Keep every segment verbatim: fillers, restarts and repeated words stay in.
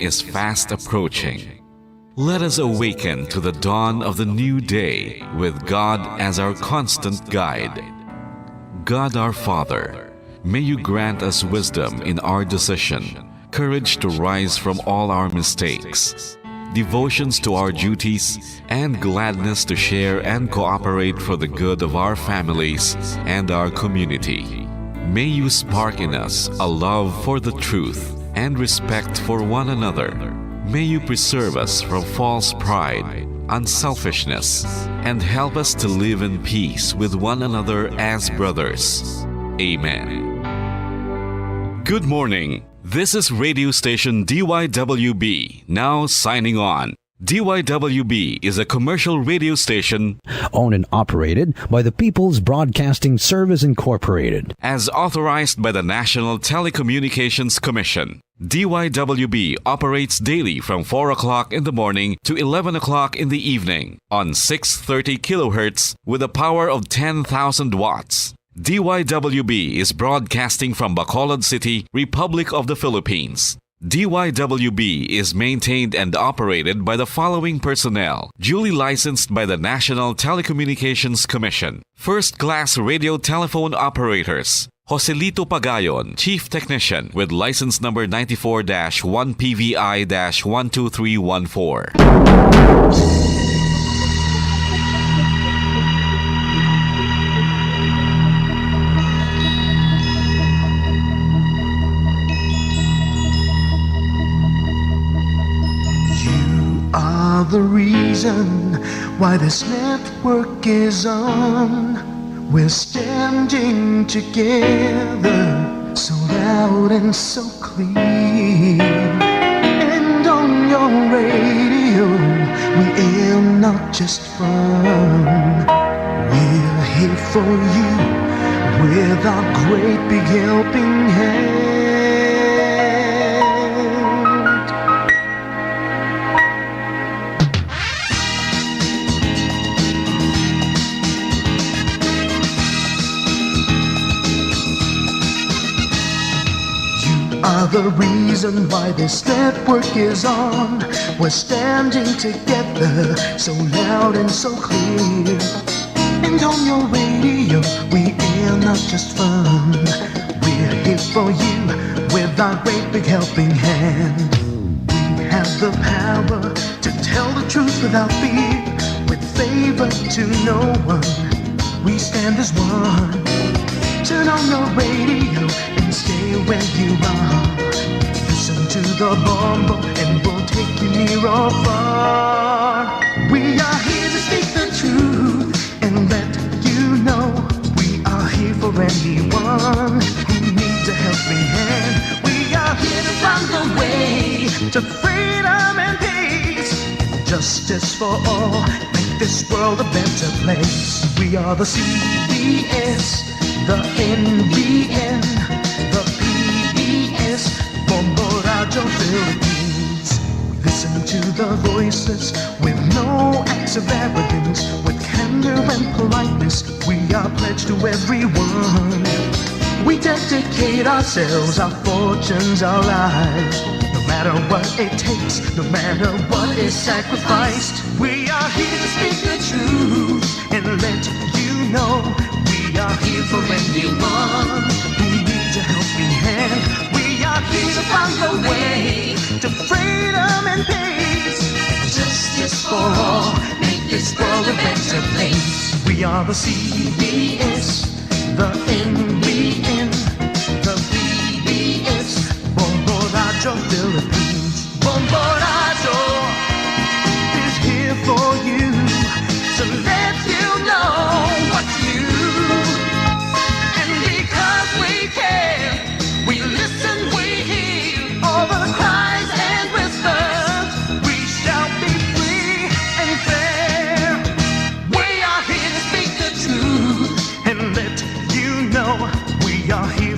is fast approaching. Let us awaken to the dawn of the new day with God as our constant guide. God our Father, may you grant us wisdom in our decision, courage to rise from all our mistakes, devotions to our duties, and gladness to share and cooperate for the good of our families and our community. May you spark in us a love for the truth and respect for one another. May you preserve us from false pride, unselfishness, and help us to live in peace with one another as brothers. Amen. Good morning. This is radio station D Y W B, now signing on. D Y W B is a commercial radio station owned and operated by the People's Broadcasting Service Incorporated. As authorized by the National Telecommunications Commission. D Y W B operates daily from four o'clock in the morning to eleven o'clock in the evening on six thirty kilohertz with a power of ten thousand watts. D Y W B is broadcasting from Bacolod City, Republic of the Philippines. D Y W B is maintained and operated by the following personnel, duly licensed by the National Telecommunications Commission. First class radio telephone operators, Joselito Pagayon, Chief Technician, with license number ninety-four dash one P V I dash one two three one four. You are the reason why this network is on. We're standing together, so loud and so clear. And on your radio, we aim not just fun. We're here for you with our great big helping hand. You are the reason why this network is on. We're standing together, so loud and so clear. And on your radio, we air not just fun. We're here for you with our great big helping hand. We have the power to tell the truth without fear, with favor to no one. We stand as one. Turn on your radio and stay where you are. Listen to the Bombo and we'll take you near or far. We are here to speak the truth and let you know we are here for anyone who needs a helping hand. We are here to find the way to freedom and peace. Justice for all, make this world a better place. We are the C B S, the N B N, the P B S, Bombo Radio Philippines. We listen to the voices with no acts of arrogance, with candor and politeness. We are pledged to everyone. We dedicate ourselves, our fortunes, our lives. No matter what it takes, no matter what is sacrificed, we are here to speak the truth and let you know we are here for anyone who needs a helping hand. We are here to find a way to freedom and peace and justice for all. Make this world a better place. We are the C B S, the N B N, the P B S, Bombo Radio Philippines. Bombo Radio is here for you to let you know what's new. And because we care, we listen, we hear all the cries and whispers. We shall be free and fair. We are here to speak the truth and let you know we are here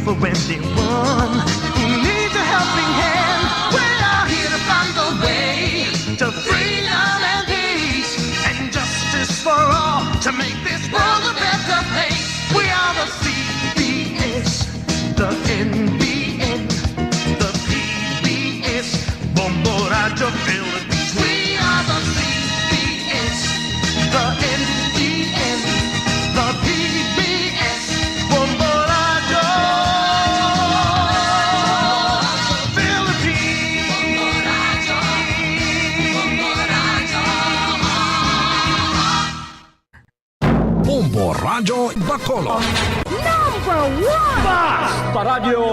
Anjo Bacolod. Number one! Basta Radio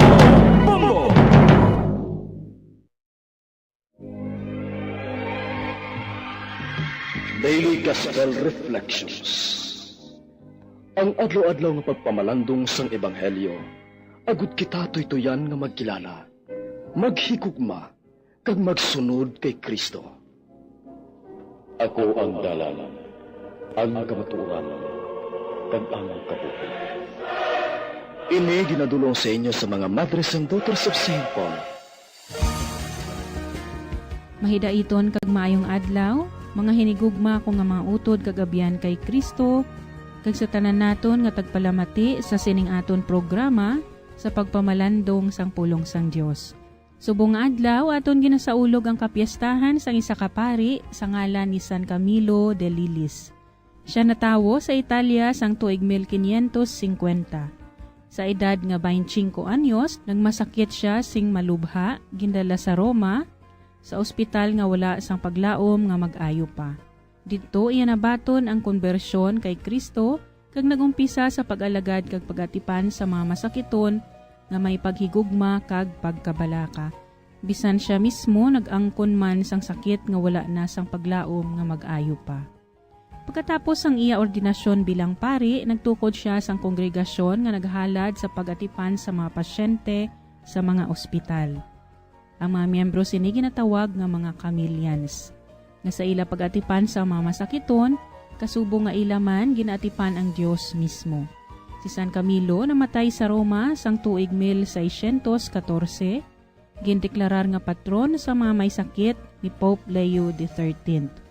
Bombo! Daily Gospel Reflections. Ang adlaw-adlaw nga pagpamalandong sang Ebanghelyo, agud kita tuytuyan nga magkilala, maghigugma, kag magsunod kay Cristo. Ako ang dalan, ang kamatuoran, kag ang kabuhi. Ini ginadul-ong sa inyo sa mga Madres and Daughters of Saint Paul. Mahidaiton kag maayong adlaw, mga hinigugma ko nga mga utod kag abyan kay Cristo, kag sa tanan naton nga tagpalamati sa sining aton programa sa pagpamalandong sang pulong sang Dios. Subong nga adlaw, aton ginasaulog ang kapiestahan sang isa ka pari sa ngalan ni San Camilo de Lilis. Sia natawo sa Italia sang tuig mil quinientos cincuenta. Sa edad nga twenty-five anyos, nagmasakit sia sing malubha, gindala sa Roma, sa ospital nga wala sang paglaom nga mag-ayo pa. Didto iya nabaton ang konbersyon kay Cristo kag nag-umpisa sa pag-alagad kag pag-atipan sa mga masakiton nga may paghigugma kag pagkabalaka. Bisan sia mismo nag-angkon man sang sakit nga wala na sang paglaom nga mag-ayo pa. Pagkatapos sang iya ordinasyon bilang pari, nagtukod sia sang kongregasyon nga naghalad sa pag-atipan sa mga pasyente sa mga ospital. Ang mga miyembro sini ginatawag nga mga chameleons, nga sa ila pag-atipan sa mga masakiton, kasubong nga ila man ginaatipan ang Dios mismo. Si San Camilo namatay sa Roma sang tuig mil seiscientos catorce, gindeklarar nga patron sa mga may sakit ni Pope Leo the thirteenth.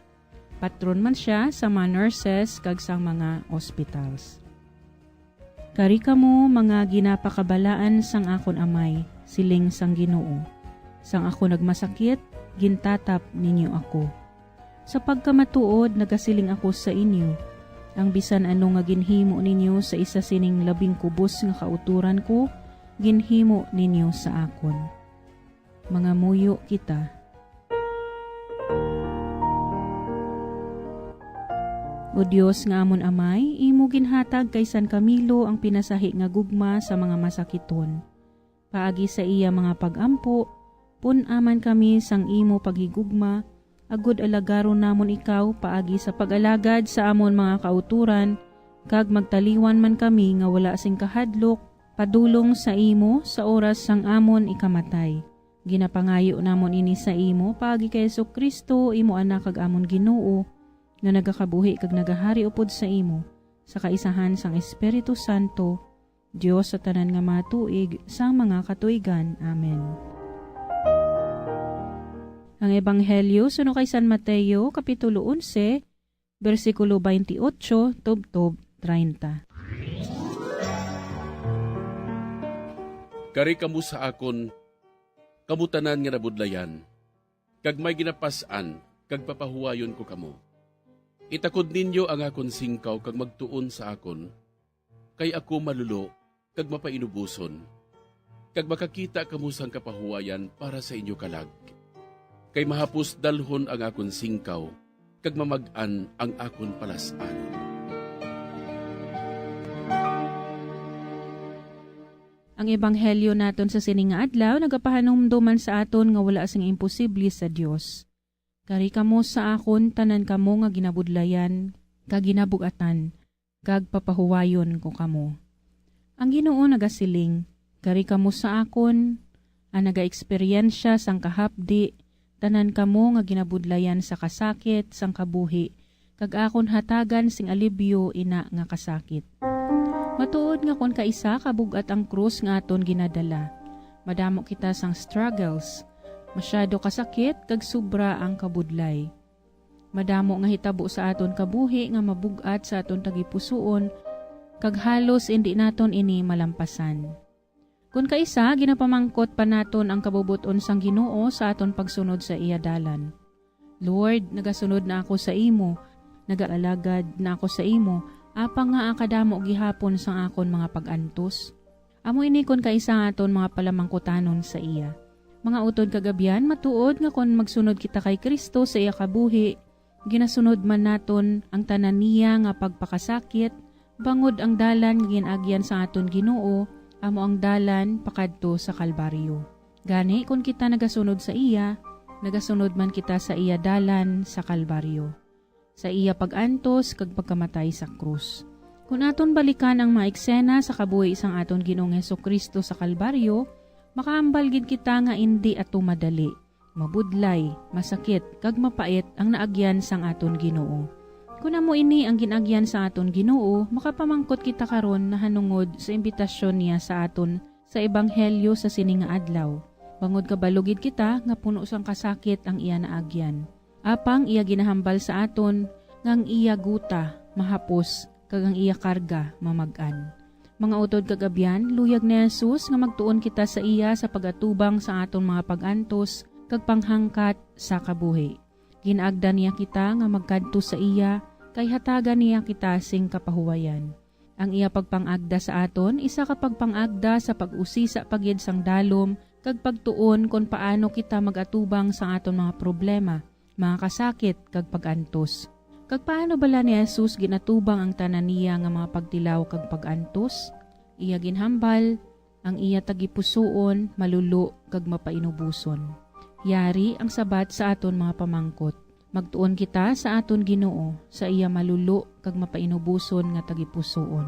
Patron man sia sa mga nurses kag sang mga hospitals. "Kari kamo mga ginapakabalaan sang akon Amay," siling sang Ginoo. "Sang ako nagmasakit, gintatap ninyo ako. Sa pagkamatuod, nagasiling ako sa inyo, ang bisan ano nga ginhimo ninyo sa isa sining labing kubos nga kautoran ko, ginhimo ninyo sa akon." Mangamuyo kita. O Dios nga amon Amay, imo ginhatag kay San Camilo ang pinasahi nga gugma sa mga masakiton. Paagi sa iya mga pag-ampo, pun-a man kami sang imo paghigugma, agud alagaron namon ikaw paagi sa pag-alagad sa amon mga kautoran, kag magtaliwan man kami nga wala sing kahadlok padulong sa imo sa oras sang amon ikamatay. Ginapangayo namon ini sa imo paagi kay Jesu-Cristo, imo Anak kag amon Ginoo, nga nagakabuhi kag nagahari upod sa imo, sa kaisahan sang Espiritu Santo, Dios sa tanan nga mga tuig sang mga katuigan. Amen. Ang Ebanghelyo suno kay San Mateo, Kapitulo onse, bersikulo twenty-eight tubtob treinta. Kari kamo sa akon, kamo tanan nga nabudlayan, kag may ginapas-an, kag papahuwayon ko kamo. Itakod ninyo ang akon singkaw kag magtuon sa akon, kay ako malulo kag mapainuboson, kag makakita kamo sang kapahuwayan para sa inyo kalag. Kay mahapos dalhon ang akon singkaw, kag mamag-an ang akon palas-anon. Ang ebanghelyo naton sa sini nga adlaw nagapahanumdoman sa aton nga wala sing imposible sa Dios. Kari kamo sa akon, tanan kamo nga ginabudlayan kag ginabug-atan, kag papahuwayon ko kamo. Ang Ginoo nagasiling, "Kari kamo sa akon," ang nagaeksperyensya sang kahapdi, tanan kamo nga ginabudlayan sa kasakit sang kabuhi, kag akon hatagan sing alibyo ina nga kasakit. Matuod nga kon kaisa ka bug-at ang krus nga aton ginadala, madamo kita sang struggles, masyado ka sakit, kag sobra ang kabudlay. Madamo nga hitabo sa aton kabuhi nga mabug-at sa aton tagipusoon, kag halos indi naton ini malampasan. Kon kaisa, ginapamangkot pa naton ang kabubot-on sang Ginoo sa aton pagsunod sa iya dalan. "Lord, nagasunod na ako sa imo, nagaalagad na ako sa imo, apang ngaa kadamo gihapon sang akon mga pag-antos?" Amo ini kon kaisa nga aton mga palamangkutanon sa iya. Mga utod kag abyan, matuod nga kon magsunod kita kay Cristo sa iya kabuhi, ginasunod man naton ang tanan niya nga pagpakasakit, Bangod ang dalan nga gin-agyan sa aton Ginoo amo ang dalan pakadto sa Kalbaryo. Gani, kon kita nagasunod sa iya, nagasunod man kita sa iya dalan sa Kalbaryo, sa iya pag-antos kag pagkamatay sa krus. Kon aton balikan ang mga eksena sa kabuhi sang aton Ginoong Jesu-Cristo sa Kalbaryo, makahambal gid kita nga indi ato madali, mabudlay, masakit, kag mapait ang naagyan sang aton Ginoo. Kon amo ini ang gin-agyan sa aton Ginoo, makapamangkot kita karon nahanungod sa imbitasyon niya sa aton sa ebanghelyo sa sini nga adlaw. Bangod kabalo gid kita nga puno sang kasakit ang iya naagyan. Apang iya ginahambal sa aton nga ang iya guta mahapos kag ang iya karga mamag-an. Mga utod kag abyan, luyag ni Jesus nga magtuon kita sa iya sa pag-atubang sa aton mga pag-antos kag panghangkat sa kabuhi. Ginaagda niya kita nga magkadto sa iya, kay hatagan niya kita sing kapahuwayan. Ang iya pagpang-agda sa aton isa ka pagpang-agda sa pag-usisa pa gid sang dalom kag pagtuon kon paano kita mag-atubang sang aton mga problema, mga kasakit, kag pag-antos. Kag paano bala ni Jesus ginatubang ang tanan niya nga mga pagtilaw kag pag-antos? Iya ginhambal, ang iya tagipusoon, malulo, kag mapainuboson. Yari ang sabat sa aton mga pamangkot. Magtuon kita sa aton Ginoo, sa iya malulo kag mapainuboson nga tagipusoon.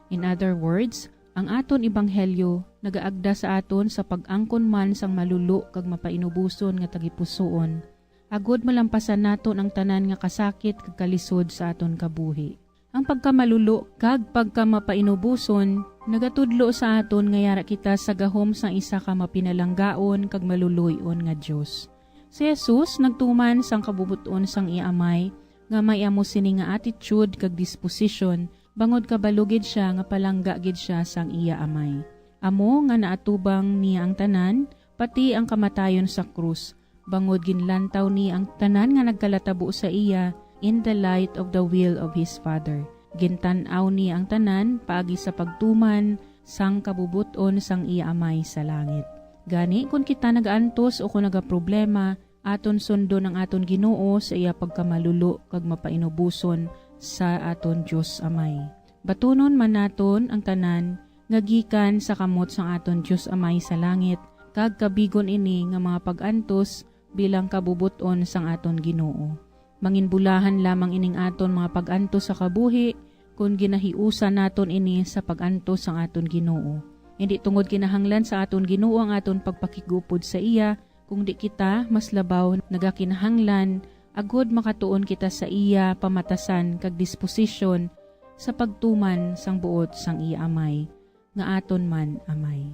In other words, ang aton ebanghelyo nagaagda sa aton sa pag-angkon man sang malulo kag mapainuboson nga tagipusoon, agod malampasan naton ang tanan nga kasakit kag kalisod sa aton kabuhi. Ang pagkamalulo kag pagkamapainuboson nagatudlo sa aton nga yara kita sa gahom sang isa ka mapinalanggaon kag maluloy-on nga Dios. Si Jesus nagtuman sang kabubot-on sang iya Amay nga may amo sini nga attitude kag disposisyon, bangod kabalo gid sia nga palangga gid sia sang iya Amay. Amo nga naatubang niya ang tanan, pati ang kamatayon sa krus, bangod ginlantaw niya ang tanan nga nagkalatabo sa iya in the light of the will of his Father. Gintan-aw niya ang tanan paagi sa pagtuman sang kabubot-on sang iya Amay sa langit. Gani, kon kita nagaantos o kon nagaproblema, aton sundon ang aton Ginoo sa iya pagkamalulo kag mapainuboson sa aton Dios Amay. Batunon man naton ang tanan nga gikan sa kamot sang aton Dios Amay sa langit, kag kabigon ini nga mga pag-antos bilang kabubot-on sang aton Ginoo. Manginbulahan lamang ining aton mga pag-antos sa kabuhi kon ginahiusa naton ini sa pag-antos sang aton Ginoo. Indi tungod kinahanglan sa aton Ginoo ang aton pagpakigupod sa iya, kundi kita mas labaw nagakinahanglan agod makatuon kita sa iya pamatasan kag disposisyon sa pagtuman sang buot sang iya Amay, nga aton man Amay.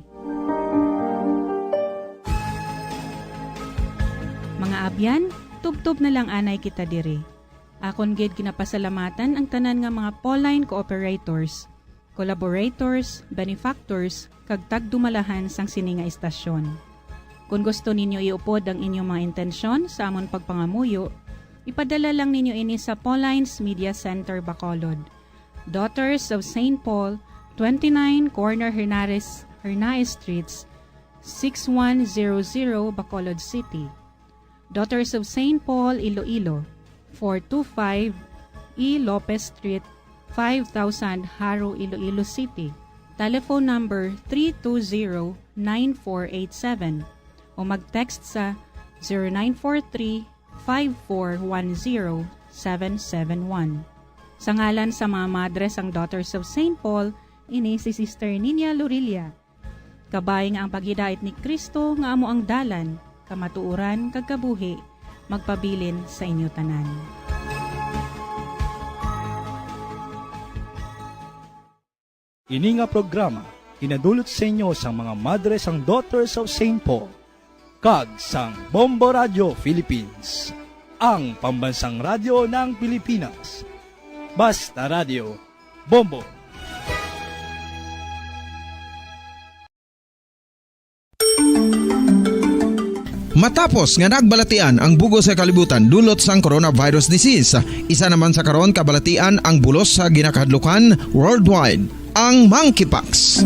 Mga abyan, tubtob na lang anay kita diri. Akon gid ginapasalamatan ang tanan nga mga Pauline cooperators, collaborators, benefactors, kag tagdumalahan sang sini nga istasyon. Kon gusto ninyo iupod ang inyong mga intensyon sa amon pagpangamuyo, ipadala lang ninyo ini sa Pauline's Media Center, Bacolod, Daughters of Saint Paul, twenty-nine Corner Hernares, Hernaez Streets, six one zero zero, Bacolod City. Daughters of Saint Paul, Iloilo, four two five E Lopez Street, five thousand, Jaro, Iloilo City. Telephone number three two zero, nine four eight seven o mag-text sa zero nine four three, five four one zero, seven seven one. Sa ngalan sa mga madre sang Daughters of Saint Paul, ini si Sister Ninia Lorilla. Kabay nga ang paghidait ni Cristo nga amo ang dalan, kamatuoran, kag kabuhi, magpabilin sa inyo tanan. Ini nga programa ginadulot sa inyo sang mga madre sang Daughters of Saint Paul kag sang Bombo Radio Philippines, ang pambansang radyo ng Pilipinas. Basta Radio, Bombo. Matapos nga nagbalatian ang bug-os nga kalibutan dulot sang coronavirus disease, isa naman sa karon kabalatian ang bulos sa ginakahadlukan worldwide, ang monkeypox.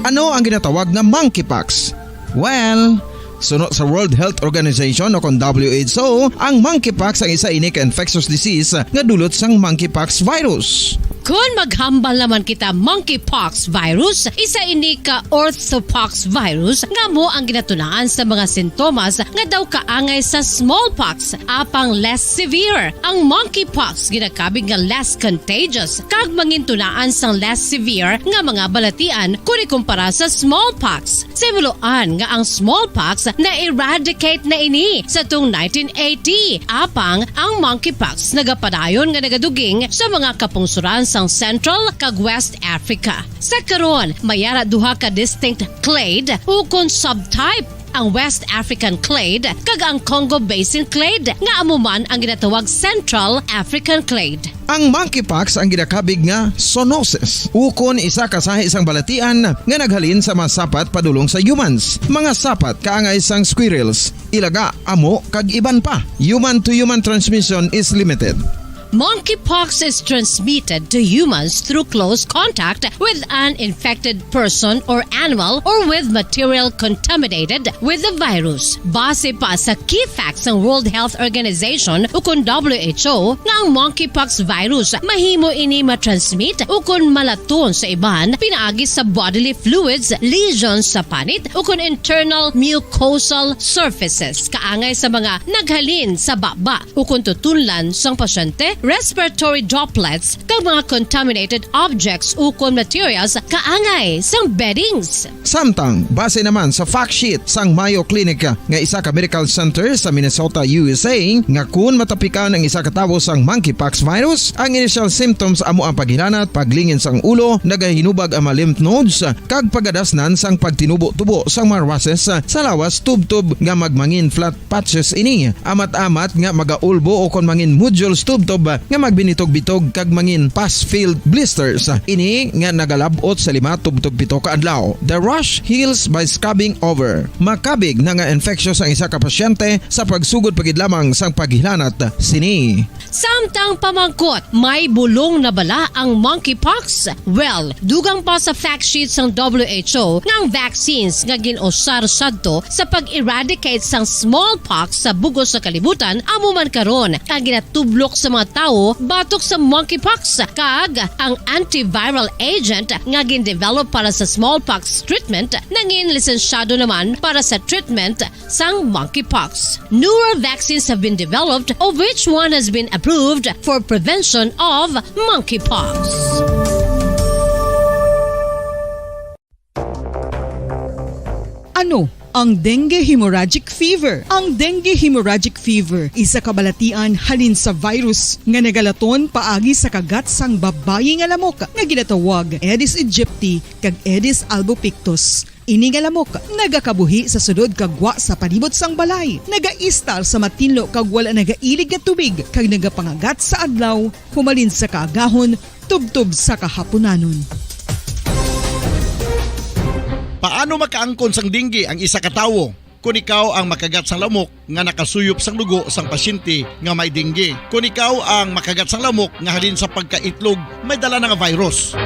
Ano ang ginatawag nga monkeypox? Well, suno sa World Health Organization o kon W H O, ang monkeypox ang isa ini ka infectious disease nga dulot sang monkeypox virus. Kon maghambal naman kita monkeypox virus, isa ini ka orthopox virus nga amo ang ginatunaan sa mga sintomas nga daw kaangay sa smallpox, apang less severe. Ang monkeypox ginakabig nga less contagious kag mangintunaan sang less severe nga mga balatian kon ikumpara sa smallpox. Sa himuloan nga ang smallpox na-eradicate na ini sa tung nineteen eighty, apang ang monkeypox nagapadayon nga nagaduging sa mga kapungsuran sang Central kag West Africa. Sa karon, may ara duha ka distinct clade ukon subtype, ang West African clade kag ang Congo Basin clade, nga amo man ang ginatawag Central African clade. Ang monkeypox ang ginakabig nga zoonosis, ukon isa ka sahi sang balatian nga naghalin sa mga sapat padulong sa humans, mga sapat kaangay sang squirrels, ilaga, amo, kag iban pa. Human-to-human transmission is limited. Monkeypox is transmitted to humans through close contact with an infected person or animal or with material contaminated with the virus. Base pa sa key facts sang World Health Organization ukon W H O, nga ang monkeypox virus mahimo ini matransmit ukon malaton sa iban pinaagi sa bodily fluids, lesions sa panit, ukon internal mucosal surfaces kaangay sa mga naghalin sa baba ukon tutunlan sang pasyente, respiratory droplets, kag mga contaminated objects ukon materials kaangay sang beddings. Samtang, base naman sa fact sheet sang Mayo Clinic nga isa ka medical center sa Minnesota, U S A, nga kun matapikan ang isa ka tawo sang monkeypox virus, ang initial symptoms amo ang paghilanat, paglingin sang ulo, nagahinubag ang mga lymph nodes, kag pagadasnan sang pagtinubo-tubo sang mga rashes sa lawas tubtob nga magmangin flat patches ini, amat-amat nga magaulbo ukon mangin nodules tubtob nga magbinitog-bitog kag mangin pus-filled blisters. Ini nga nagalab-ot sa lima tubtob pito ka adlaw. The rash heals by scabbing over. Makabig na nga infectious ang isa ka pasyente sa pagsugod pa gid lamang sang paghilanat sini. Samtang pamangkot, may bulong na bala ang monkeypox? Well, dugang pa sa fact sheet sang W H O nga ang vaccines nga gin-usar sadto sa pag-eradicate sang smallpox sa bug-os nga kalibutan amo man karon ang ginatublok sa mga tawo batok sa monkeypox, kag ang antiviral agent nga gin-develop para sa smallpox treatment nangin lisensyado naman para sa treatment sang monkeypox. Newer vaccines have been developed, of which one has been approved for prevention of monkeypox. Ano ang dengue hemorrhagic fever? Ang dengue hemorrhagic fever isa ka balatian halin sa virus nga nagalaton paagi sa kagat sang babayi nga lamok nga ginatawag Aedes aegypti kag Aedes albopictus. Ini nga lamok nagakabuhi sa sulod kag gwa sa palibot sang balay. Nagaistar sa matinlo kag wala nagailig nga tubig kag nagapangagat sa adlaw, humalin sa kaagahon tubtob sa kahapunanon. Paano makaangkon sang dengue ang isa ka tawo? Kon ikaw ang makagat sang lamok, nga nakasuyop sang dugo sang pasyente nga may dengue. Kon ikaw ang makagat sang lamok nga halin sa pagkaitlog may dala na nga virus.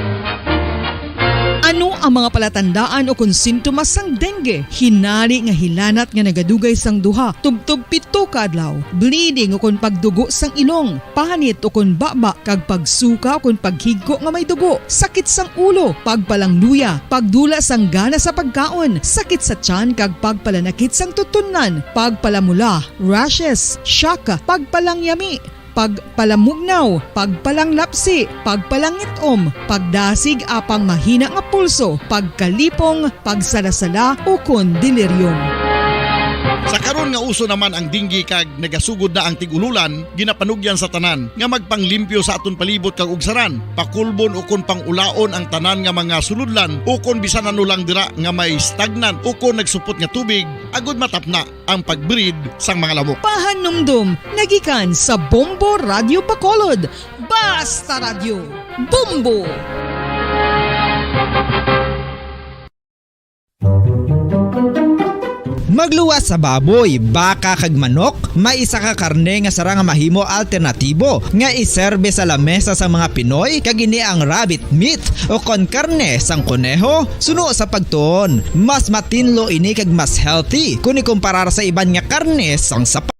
Ano ang mga palatandaan ukon sintomas sang dengue? Hinari nga hilanat nga nagadugay sang duha tubtob pito ka adlaw, bleeding ukon pagdugo sang ilong, panit ukon baba kag pagsuka ukon paghigko nga may dugo, sakit sang ulo, pagpalangluya, pagdula sang gana sa pagkaon, sakit sa tiyan kag pagpalanakit sang tutunlan, pagpalamula, rashes, shock, pagpalangyami, pagpalamugnaw, pagpalanglapsi, pagpalangit-om, pagdasig apang mahina nga pulso, pagkalipong, pagsalasala, ukon delirium. Sa karon nga uso naman ang dengue kag nagasugod na ang tig-ululan, ginapanugyan sa tanan nga magpanglimpyo sa aton palibot kag ugsaran, pakulbon ukon pang-ulaon ang tanan nga mga sulodlan ukon bisan ano lang dira nga may stagnant ukon nagsupot nga tubig, agud matapna ang pag-breed sang mga lamok. Pahanumdom nga gikan sa Bombo Radyo Bacolod. Basta Radyo, Bombo! Magluwas sa baboy, baka, kag manok, may isa ka karne nga sarang nga mahimo alternatibo nga iserbe sa lamesa sang mga Pinoy, kag ini ang rabbit meat, ukon karne sang koneho. Suno sa pagtuon, mas matinlo ini kag mas healthy kon ikumparar sa iban nga karne sang sapa.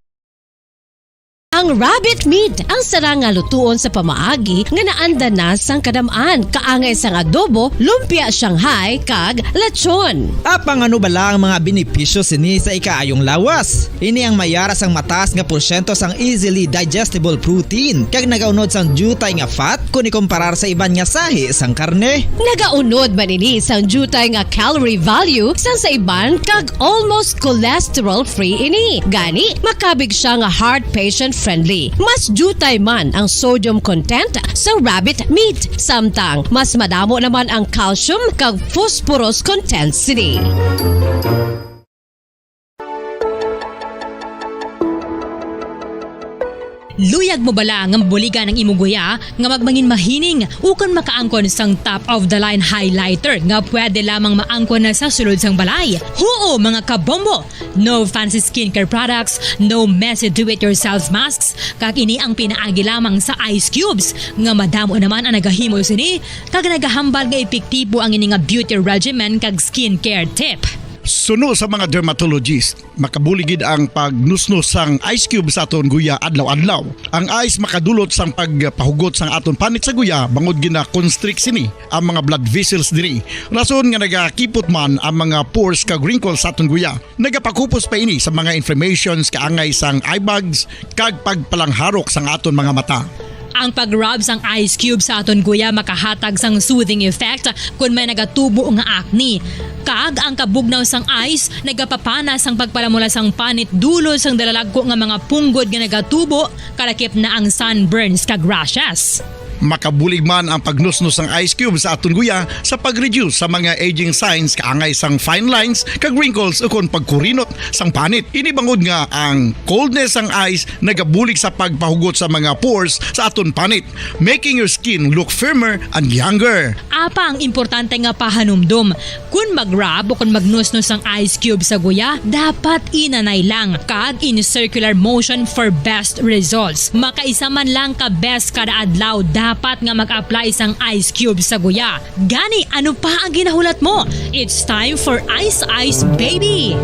Ang Rabbit meat ang sarang nga lutuon sa pamaagi nga naanda na sang kadam-an, kaangay sang adobo, lumpia Shanghai, kag lechon. Apang ano bala ang mga benepisyo sini sa ikaayong lawas? Ini ang may ara sang mataas nga porsyento sang easily digestible protein kag nagaunod sang diutay nga fat kon ikumparar sa iban nga sahi sang karne. Nagaunod man ini sang diutay nga calorie value sang sa iban kag almost cholesterol-free ini. Gani, makabig sia nga heart patient-friendly. Mas diutay man ang sodium content sa rabbit meat, samtang mas madamo naman ang calcium kag phosphorus content sini. Luyag mo bala nga mabuligan ang imo guya nga magmangin mahining ukon makaangkon sang top of the line highlighter nga pwede lamang maangkon na sa sulod sang balay? Huo, mga kabombo! No fancy skincare products, no messy do-it-yourself masks, kag ini ang pinaagi lamang sa ice cubes nga madamo naman ang nagahimo sini kag nagahambal nga epektibo ang ini nga beauty regimen kag skincare tip. Suno sa mga dermatologist, makabulig gid ang pagnusnos sang ice cube sa aton guya adlaw-adlaw. Ang ice makadulot sang pagpahugot sang aton panit sa guya bangod gina-constrict sini ang mga blood vessels diri, rason nga nagakipot man ang mga pores kag wrinkles sa aton guya. Nagapakupos pa ini sa mga inflammations kaangay sang eye bags kag pagpalangharok sang aton mga mata. Ang pag-rub sang ice cube sa aton guya makahatag sang soothing effect kon may nagatubo nga acne. Kag ang kabugnaw sang ice nagapapana sang pagpalamula sang panit dulot sang dalalagko nga mga punggod nga nagatubo, kalakip na ang sunburns kag rashes. Makabulig man ang pagnusnos sang ice cube sa aton guya sa pag-reduce sa mga aging signs kaangay sang fine lines kag wrinkles ukon pagkurinot sang panit. Ini bangod nga ang coldness sang ice nagabulig sa pagpahugot sa mga pores sa aton panit, making your skin look firmer and younger. Apang importante nga pahanumdom, kon mag-rub o kon magnusnos sang ice cube sa guya, dapat inanay lang kag in circular motion for best results. Makaisa man lang ka beses kada adlaw dapat nga mag-apply sang ice cube sa guya. Gani, ano pa ang ginahulat mo? It's time for Ice Ice Baby!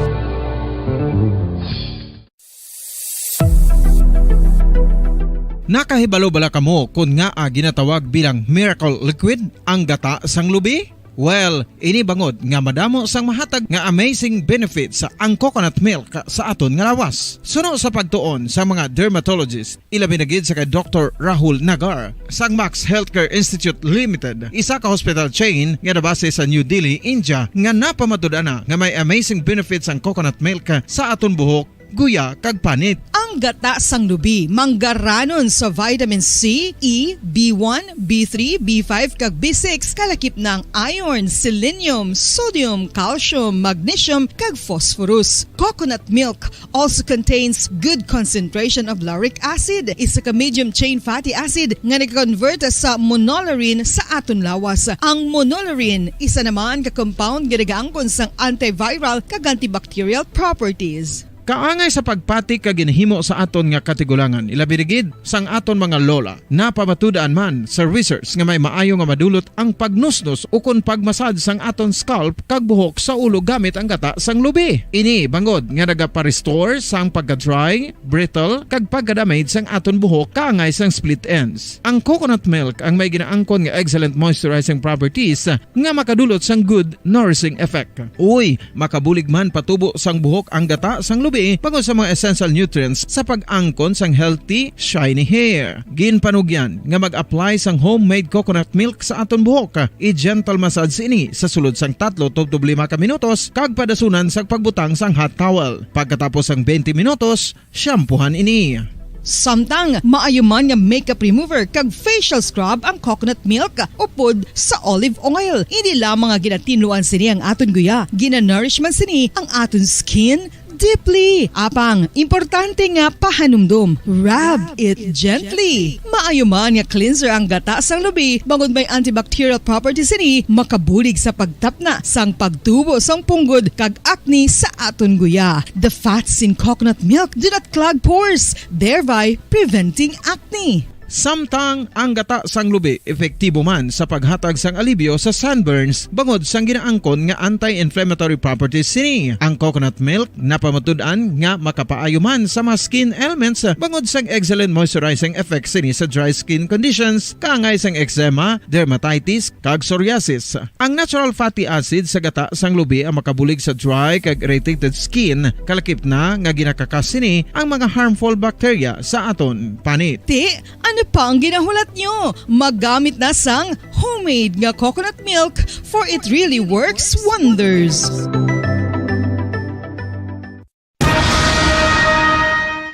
Nakahibalo bala kamo kon ngaa ginatawag bilang miracle liquid ang gata sang lubi? Well, ini bangod nga madamo sang mahatag nga amazing benefits ang coconut milk sa aton nga lawas. Suno sa pagtuon sa mga dermatologist, ilabi na gid sa kay Doktor Rahul Nagar sang Max Healthcare Institute Limited, isa ka hospital chain nga nabase sa New Delhi, India, nga napamatud-an na nga may amazing benefits ang coconut milk sa aton buhok, guya, kag panit. Ang gata sang lubi manggaranon sa vitamin C, E, B one, B three, B five, kag B six, kalakip na ang iron, selenium, sodium, calcium, magnesium, kag phosphorus. Coconut milk also contains good concentration of lauric acid, isa ka medium chain fatty acid nga nag-convert sa monolaurin sa aton lawas. Ang monolaurin isa naman ka compound nga nagaangkon sang antiviral kag antibacterial properties. Kaangay sa pagpati kag ginhimo sa aton nga katigulangan, ilabi na gid sang aton mga lola. Napamatud-an man sa research nga may maayo nga madulot ang pagnusnos ukon pagmasad sang aton scalp kag buhok sa ulo gamit ang gata sang lubi. Ini bangod nga nagapa-restore sang pagka-dry, brittle, kag pagka-damage sang aton buhok kaangay sang split ends. Ang coconut milk ang may ginaangkon nga excellent moisturizing properties nga makadulot sang good nourishing effect. Uy, makabulig man patubo sang buhok ang gata sang lubi bangod sa mga essential nutrients sa pag-angkon sang healthy, shiny hair. Ginpanugyan nga mag-apply sang homemade coconut milk sa aton buhok. I-gentle massage ini sa sulod sang tatlo tubtob lima ka minutos kag padasunan sang pagbutang sang hot towel. Pagkatapos sang twenty minutos, shampoohan ini. Samtang maayo man nga makeup remover kag facial scrub ang coconut milk upod sa olive oil. Hindi lamang nga ginatinluan sini ang aton guya, ginanourish man sini ang aton skin deeply. Apang importante nga pahanumdom, rub it gently. Maayo man nga cleanser ang gata sang lubi bangod may antibacterial properties sini, makabulig sa pagtapna sang pagtubo sang punggod kag acne sa aton guya. The fats in coconut milk do not clog pores, thereby preventing acne. Samtang ang gata sang lubi epektibo man sa paghatag sang alibyo sa sunburns bangod sang ginaangkon nga anti-inflammatory properties sini. Ang coconut milk napamatud-an nga makapaayo man sa mga skin ailments bangod sang excellent moisturizing effect sini sa dry skin conditions, kaangay sang eczema, dermatitis, kag psoriasis. Ang natural fatty acid sa gata sang lubi ang makabulig sa dry kag irritated skin, kalakip na nga ginakakas sini ang mga harmful bacteria sa aton panit. Ti, ano pa ang ginahulat nyo? Magamit na sang homemade nga coconut milk, for it really works wonders.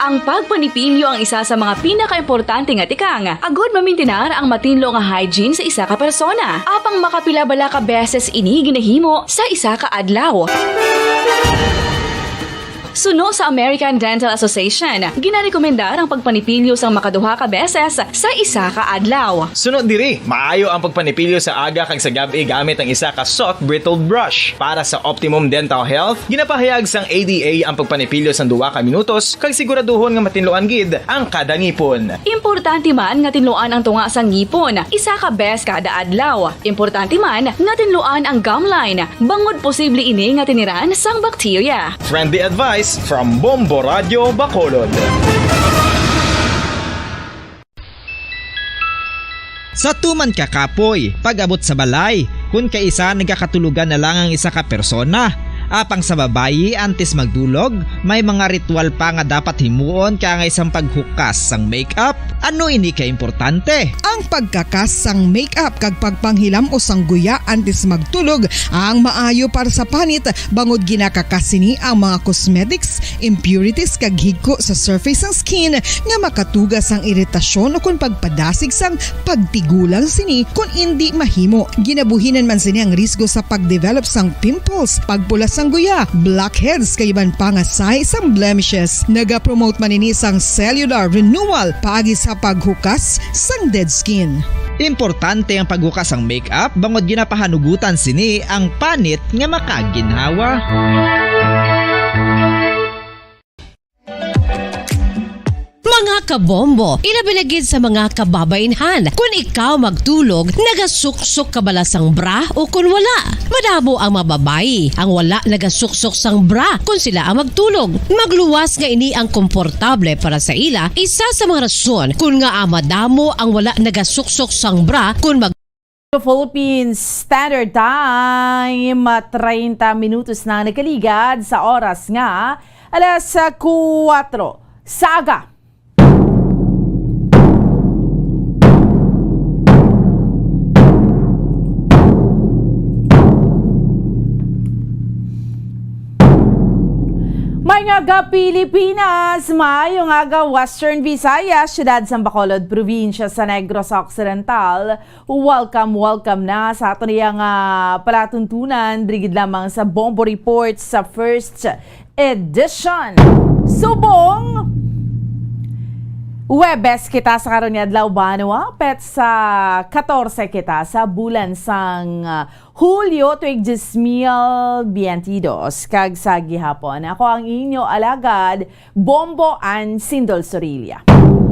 Ang pagpanipilyo ang isa sa mga pinakaimportante nga tikang agod mamintinar ang matinlo nga hygiene sa isa ka persona. Apang makapila bala ka beses ini ginahimo sa isa ka adlaw? Suno sa American Dental Association, ginarekomendar ang pagpanipilyo sang makaduha ka beses sa isa ka adlaw. Sunod diri, maayo ang pagpanipilyo sa aga kag sa gab-i gamit ang isa ka soft bristled brush. Para sa optimum dental health, ginapahayag sang A D A ang pagpanipilyo sang duha ka minutos kag siguraduhon nga matinluan gid ang kada ngipon. Importante man nga tinluan ang tunga sang ngipon isa ka bes kada adlaw. Importante man nga tinluan ang gum line, bangod posible ini nga tiniran sang bakterya. Friendly advice from Bombo Radio Bacolod. Sa tuman ka kapoy, pag-abot sa balay, kun kaisa nagakatulogan na lang ang isa ka persona. Apang sa babayi, antes magdulog, may mga ritual pa nga dapat himuon kaangay sang paghukas sang make-up. Ano ini ka importante? Ang pagkakas sang make-up kag pagpanghilam-os sang guya antes magtulog ang maayo para sa panit, bangod ginakakas sini ang mga cosmetics, impurities, kag higko sa surface sang skin nga makatuga sang iritasyon ukon pagpadasig sang pagtigulang sini kon indi mahimo. Ginabuhinan man sini ang risgo sa pagdevelop sang pimples, pagpula sang guya, blackheads, kag iban pa nga sahi sang blemishes. Nagapromote man ini sang cellular renewal paagi sa paghukas sang dead skin. Importante ang paghukas sang make-up bangod ginapahanugutan sini ang panit nga makaginhawa. Mga kabombo, ilabi na gid sa mga kababainhan, kun ikaw magtulog, nagasuksok ka bala sang bra o kun wala? Madamo ang mga babayi ang wala nagasuksok sang bra kun sila ang magtulog. Magluwas nga ini ang komportable para sa ila, isa sa mga rason kun ngaa madamo ang wala nagasuksok sang bra kun mag- Philippines Standard Time, treinta minutos na nakaligad sa oras nga alas kuwatro sa aga. May nga aga, Pilipinas, maayong aga, Western Visayas, siyudad sang Bacolod, probinsya sa Negros Occidental. Welcome, welcome na sa aton iya nga palatuntunan, diri gid lamang sa Bombo Report sa first edition. Subong Huwebes kita sa karon nga adlaw, banwa, petsa katorse kita sa bulan sang, ah, Hulyo, tuig dos mil biyente dos, kag sa gihapon, ako ang inyo alagad, Bombo Ann Sindol Sorilla.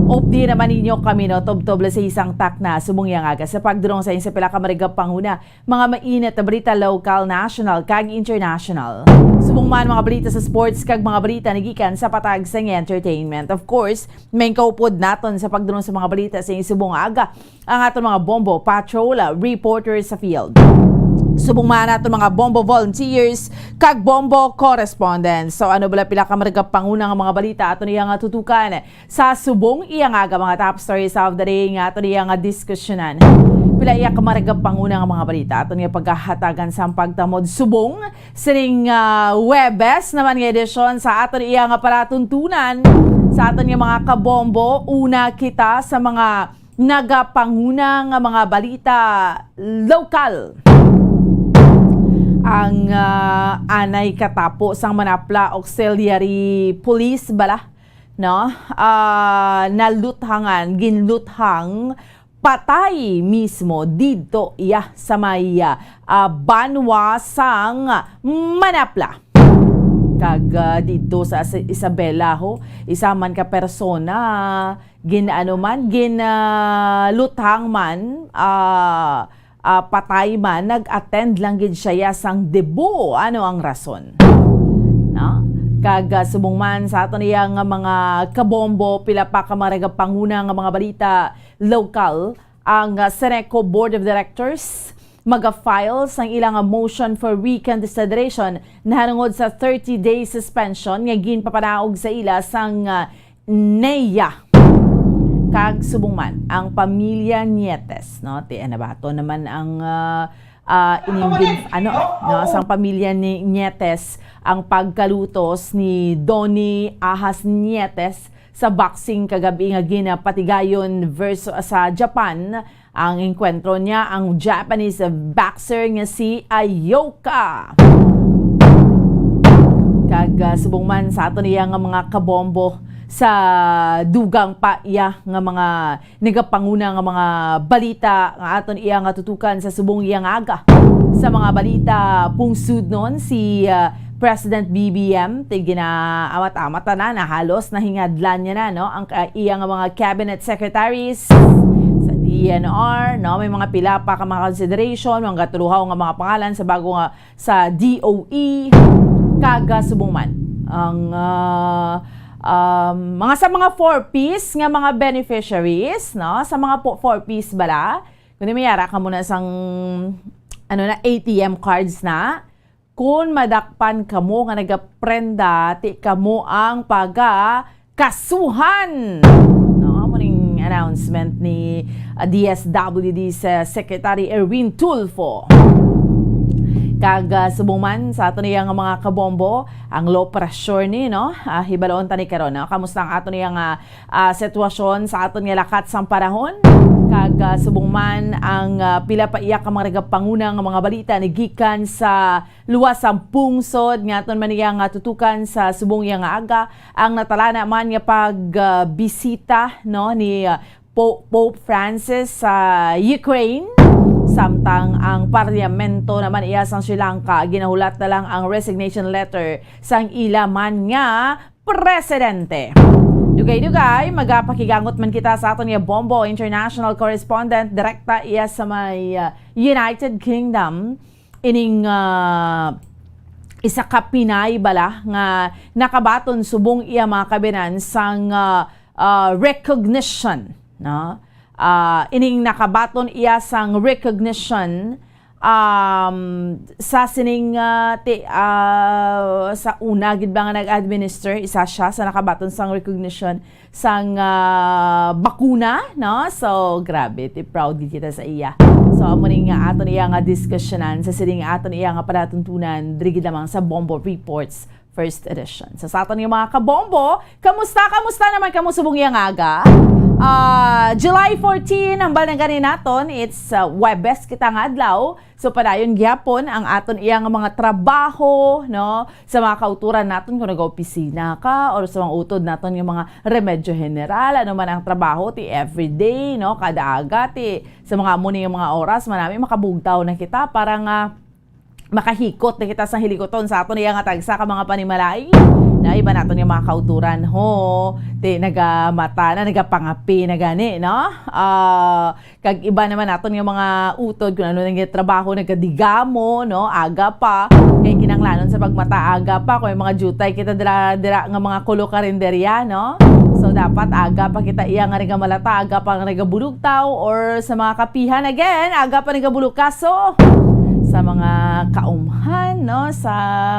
Updi naman ninyo kami, no, tubtob alas sais sang takna, subong iya nga aga, sa pagdulong sa inyo sa pila ka maragap panguna, mga mainit na balita, local, national, kag international. Subong man mga balita sa sports, kag mga balita nagikan sa patag sang entertainment. Of course, main kaupod naton sa pagdulong sa mga balita sa inyo subong nga aga, ang aton mga Bombo Patrol, ah, reporters sa field. Subong man aton mga Bombo volunteers kag Bombo correspondents. So, ano bala pila ka maragap panguna nga mga balita aton iya nga tutukan sa subong iya nga aga, mga top stories of the day nga aton iya nga diskusyonan? Pila iya ka maragap panguna nga mga balita aton iya paghahatagan sa pagtamod subong sining, ah, Huwebes naman nga edisyon sa aton iya nga palatuntunan sa aton nga mga kabombo. Una kita sa mga nagapanguna nga mga balita lokal. Ang, ah, anay katapo sang Manapla Auxiliary Police bala, no? Ah, naluthangan, ginluthang patay mismo didto iya sa may, ah, ah, banwa sang Manapla. Kag, ah, didto sa, sa Isabela, ho, isa man ka persona, gin-ano man, gin, ah, luthang man, ah, ah, patay man, nag-attend lang gid siya sang debo. Ano ang rason? No? Kag, ah, subong man sa aton iya nga mga kabombo, pila pa ka mga nagapanguna nga mga balita lokal, ang, ah, Seneco Board of Directors maga-file sang ilang motion for reconsideration nahanungod sa thirty-day suspension nga ginpapanaog sa ila sang, ah, NEA. Kag subong man ang pamilya Nietes, no? Ti, nabaton naman ang, ah, ah, ining gin-, ano, no, sang pamilya ni Nietes ang pagkalutos ni Donnie Ahas Nietes sa boxing kagabi nga ginapatigayon versus sa Japan. Ang engkwentro niya ang Japanese boxer nga si Ayoka. Kag, ah, subong man sa aton iya nga mga kabombo, sa dugang pa iya nga mga nagapanguna nga mga balita nga aton iya nga tutukan sa subong iya nga aga. Sa mga balita, pungsudnon si, ah, President B B M, ti ginaawat-awat na, na halos nahingadlan niya na, no, ang, ah, iya nga mga cabinet secretaries sa D E N R, no, may mga pila pa ka mga consideration, mga gatuluhaw nga mga pangalan sa bago nga sa D O E, kag, ah, subong man ang, ah, um, mga sa mga four Ps nga mga beneficiaries, no, sa mga po, four Ps bala, kundi may ara ka muna sang, ano na, A T M cards na, Kun madakpan kamo nga nagaprenda, ti kamo ang pagakasuhan. No, amo ning announcement ni, ah, D S W D sa Secretary Erwin Tulfo. Kag, ah, subong man sa aton iya nga mga kabombo, ang low pressure ni, no? Ah, hibaloon ta ni karon, no? Kamusta ang aton iya nga, ah, sitwasyon sa aton nga lakat sang panahon? Kag, ah, subong man ang, ah, pila pa iya ka mga nagapanguna nga mga balita ni gikan sa luwas sang pungsod nga aton man iya nga tutukan sa subong iya nga aga, ang natalana man nga pag, ah, bisita, no, ni, ah, Po-, Pope Francis sa Ukraine, samtang ang parlamento naman iya sang Sri Lanka ginahulat na lang ang resignation letter sang ila man nga presidente. Dugay-dugay, magapakigangot man kita sa aton nga Bombo international correspondent, direkta iya sa may, ah, United Kingdom. Ining, ah, isa ka Pinay bala nga nakabaton subong iya mga kabinan sang, ah, ah, recognition, no? Ah, ining nakabaton iya sang recognition, um, sa sining, ah, ti-, ah, sa una gid ba nga nag-administer, isa siya sa nakabaton sang recognition sang, ah, bakuna, no? So, grabe, ti proud gid kita sa iya. So, amo ni nga aton iya nga diskusyonan sa sining aton iya nga palatuntunan diri gid lamang sa Bombo Reports First Edition. So, sa aton nga mga kabombo, kamusta, kamusta naman kamo subong iya nga aga? Ah, July fourteen, hambal na gani naton, it's, ah, Huwebes kita nga adlaw. So, padayon gihapon ang aton iya nga mga trabaho, no? Sa mga kauturan naton, kung nag-opisina ka, or sa mga utod naton nga mga remedyo general, ano man ang trabaho, ti everyday, no? Kada aga, ti sa mga amo ni nga mga oras, manami makabugtaw na kita para nga makahikot na kita sa hilikoton sa aton iya nga tagsa ka mga panimalay. Na iba naton nga mga kauturan, ho, ti nagamata na, nagapangape na gani, no? Ah, Kag iba naman naton nga mga utod, kung ano nang trabaho, nagadigamo, no? Aga pa. Kay kinahanglanon sa pagmata, aga pa. Kung may mga jutay kita dira, dira nga mga kolo karinderya, no? So, dapat aga pa kita iya nga nagamalata, aga pa nga nagabulugtaw, or sa mga kapihan, again, aga pa nagabulukaso. Sa mga kaumhan, no? Sa,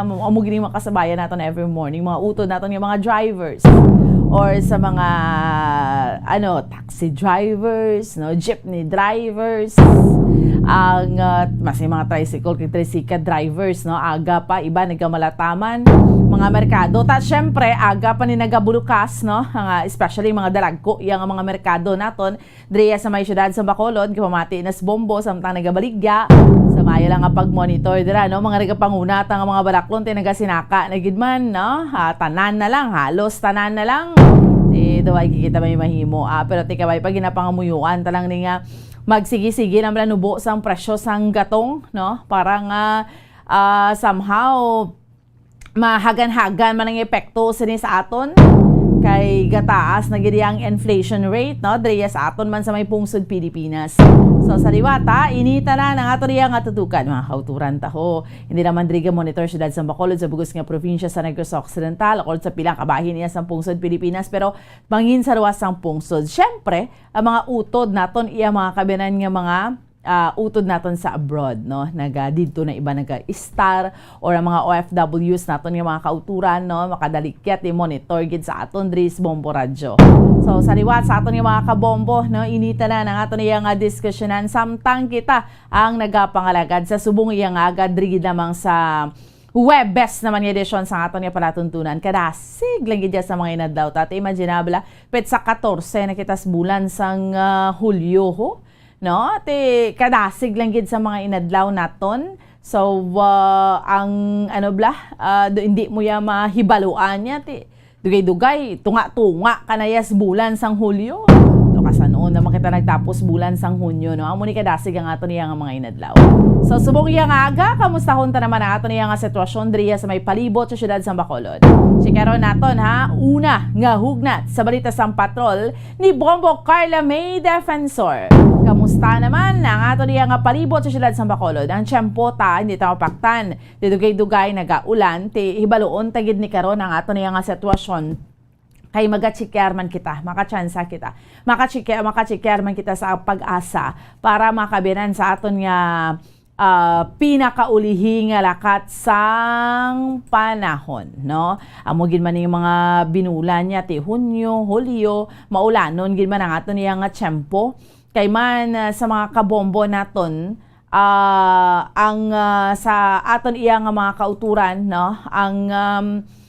amo gini mga kasabayan naton every morning, mga utod naton nga mga drivers, or sa mga, ano, taxi drivers, no, jeepney drivers, ang, ah, mas may mga tricycle kag tricycle drivers, no, aga pa, iba nagamalataman, mga merkado. Ta, syempre, aga pa ni nagabulukas, no, ang, ah, especially mga dalagko, yang mga merkado naton, diriya sa may siyudad sa Bacolod, gipamati na sa bombo, samtang nagabaligya. Sa maayo lang nga pag-monitor dira, no, mga nagapanguna ta nga mga balaklon, ti nagasinaka na gid man, no, ah, tanan na lang, halos tanan na lang. Ti, daw ay kita may mahimo. Ah, pero ti kabay pa ginapangamuyuan ta lang ni nga magsigi-sige lang bala nubo sang presyo sang gatong, no? Para nga, ah, somehow, mahagan-hagan man ang epekto sini sa aton, kay gataas na gid ang inflation rate, no, diri sa aton man sa may pungsod Pilipinas. So, sa liwat, ha, ini tanan ang ato niya nga tutukan, mga kauturan, taho. Hindi naman diri ga monitor siyudad sa Bacolod, sa bugos nga probinsya sa Negros Occidental, o sa pilang kabahin niya sa pungsod Pilipinas, pero bangin sa ruwas sang pungsod. Siyempre, ang mga utod naton, iya mga kabinan nga mga ah, utod naton sa abroad, no? Naga didto na iba naga-estar, or ang mga O F Ws naton nga mga kauturan, no? Makadalikyat i-monitor gid sa aton diri sa Bombo Radyo. So, sa liwat sa aton nga mga kabombo, no? Ini tanan ang aton iya nga diskusyonan samtang kita ang nagapangalagad sa subong iya nga aga diri gid lamang sa Huwebes naman nga edisyon sa aton nga palatuntunan. Kadasig lang gid sa mga inadlaw. Tati, imaginable, petsa katorse na kita sa bulan sang, ah, Hulyo, ho? No? Ti kadasig lang gid sa mga inadlaw naton. So, ah, ang, ano bala, ah, do, hindi mo ya mahibaluan niya, ti dugay-dugay, tunga-tunga ka na ya sa bulan sang Hulyo. To, kasan-o naman kita nagtapos bulan sang Hunyo, no? Amo ni kadasig ang aton iya nga mga inadlaw. So, subong iya nga aga, kamustahon ta naman ang aton iya nga sitwasyon diriya sa may palibot sa siyudad sa Bacolod. Chikaron naton, ha, una nga hugnat sa balita sang patrol ni Bombo Carla May Defensor. Kamusta naman ang aton iya nga palibot sa siyudad sa Bacolod? Ang tiyempo ta, hindi ta mapaktan. Didugay-dugay nagaulan, ti hibaluon ta gid ni karon ang aton iya nga sitwasyon. Kay maga-chequear man kita, makatsansa kita. Maka-chequear, maka-chequear man kita sa PAGASA para makabinan sa aton nga, ah, pinakaulihi nga lakat sang panahon, no? Amo gid man ning mga binulan niya, ti Hunyo, Hulyo, maulanon gid man ang aton iya nga tiyempo. Kay man, ah, sa mga kabombo naton, ah, ang, ah, sa aton iya nga mga kauturan, no, ang, um,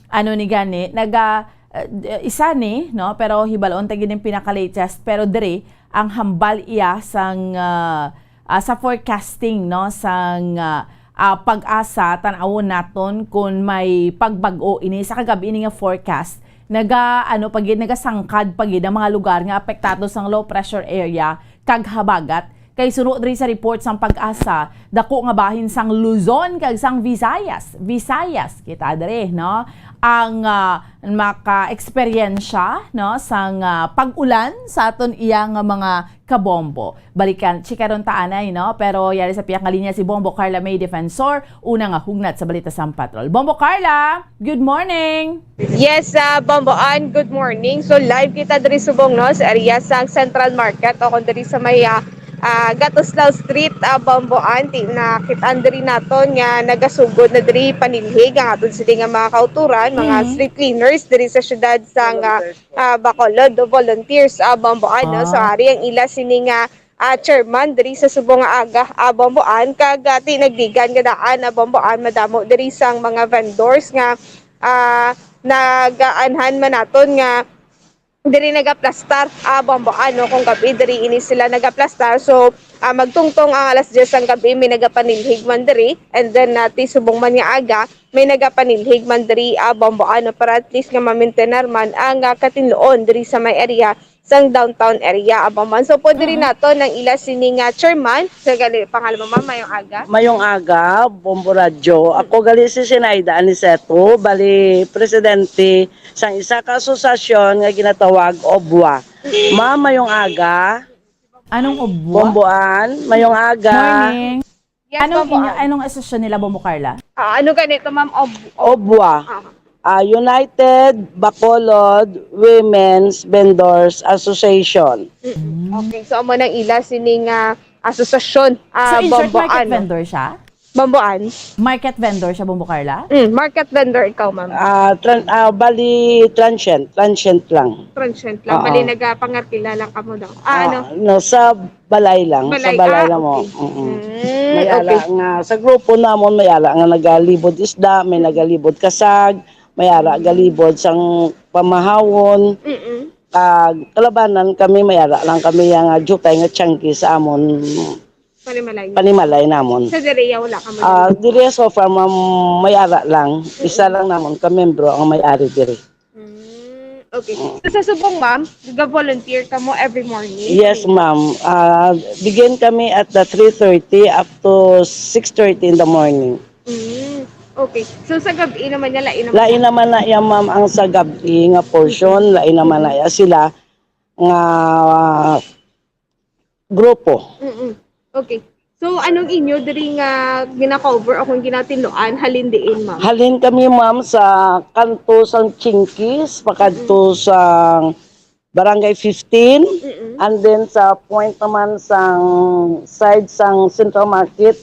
ano ni gani, naga, ah, isa ni, no, pero hibalon ta gid ang pinaka-latest, pero diri ang hambal iya sang, ah, ah, sa forecasting, no, sang, ah, ah, PAGASA, tan-awon naton kung may pagbag-o ini sa kagab-i ini nga forecast. Naga, ano pa gid, nagasangkad pa gid ang mga lugar nga apektado sang low pressure area kag habagat. Kay suno diri sa report sang PAGASA, dako nga bahin sang Luzon kag sang Visayas. Visayas, kita diri, no? Ang, ah, maka-eksperyensya, no, sang, ah, pag-ulan sa aton iya nga mga kabombo. Balikan, chikaron ta anay, no? Pero yari sa pihak nga linya si Bombo Carla May Defensor, una nga hugnat sa balita sang patrol. Bombo Carla, good morning! Yes, ah, Bombo Ann, good morning. So, live kita diri subong, no, sa area sang Central Market o kung diri sa may, ah, ah, Gatuslaw Street, ah, Bombo Ann. Ti-, nakit-an diri naton nga nagasugod na diri panilhig ang aton sini nga mga kauturan, mga Mhm. street cleaners diri sa siyudad sang, ah, ah, Bacolod, do volunteers, ah, Bombo Ann, no? So, Ah. ari ang ila sini nga, ah, chairman diri sa subong nga aga, ah, Bombo Ann, kag, ah, ti nagdigan nga daan, ah, Bombo Ann, madamo diri sang mga vendors nga, ah, nagaanhan man naton nga diri nagaplastar, ah, Bombo Ann, no? Kung gab-i diri ini sila nagaplastar. So, ah, magtungtong ang alas diyes sang gab-i, may nagapanilhig man diri, and then, ah, ti subong man nga aga, may nagapanilhig man diri, ah, Bombo Ann, no? Para at least nga mamintenar man ang, ah, katinluon diri sa may area sang downtown area, ah, Bombo Ann. So, pwede rin Mhm. nato nang ila sini nga chairman. Sa gali, pangalan mo, ma'am, mayong aga. Mayong aga, Bombo Radyo. Ako gali si Sinaida Aniceto, bali presidente sang isa ka asosasyon nga ginatawag OBWA. Ma'am, mayong aga. Anong OBWA? Bombo Ann, mayong aga. Morning. Yes, Anong Bombo inyo, Ann. anong asosasyon nila, Bombo Carla? Ah, ano ganito, ma'am? Ob-, ob- OBWA. Ah. Ah, United Bacolod Women's Vendors Association. Mm-mm. Mm. Okay, so amo nang ila sini nga asosasyon, So, ah, in short, Bombo market Ann, no? vendor siya? Bombo Ann. Market vendor siya, Bombo Carla? Mm, market vendor ikaw, ma'am. Ah, tran-, ah, bali, transient. Transient lang. Transient lang. Oo. Bali, nagapangarkila lang kamo daw. Ah, Ah, ano? no, sa balay lang. Sa Balay, balay ah, lang mo. okay. Mm-mm. Mm, May ala okay. nga, sa grupo namon, may ala nga nagalibod isda, may nagalibod kasag, may ara Mm. galibod sang pamahawon. Mm-mm. Kag kalabanan kami, may ara lang kami yang, ah, jukay nga tiyangki sa amon Panimalay. panimalay namon. Sa diri, wala ka mo Ah, diri? diri so far, ma'am, may ara lang. Isa Mm. lang namon ka membro ang may-ari diri. Mm, okay. Mm. So, sa subong, ma'am, ga-volunteer ka mo every morning? Yes, ma'am. Ah, begin kami at the three thirty up to six thirty in the morning. Mm. Okay. So, sa gabi naman niya, lain naman Lain niya. naman na iya, ma'am, ang sa gabi nga portion, lain naman na iya sila nga grupo. Mm-mm. Okay. So, anong inyo diri nga gina-cover o kung ginatinluan, halin diin, ma'am? Halin kami, ma'am, sa kanto sang Chinkies, pakadto sa Barangay fifteen, Mm-mm. and then sa point naman sang side sang Central Market,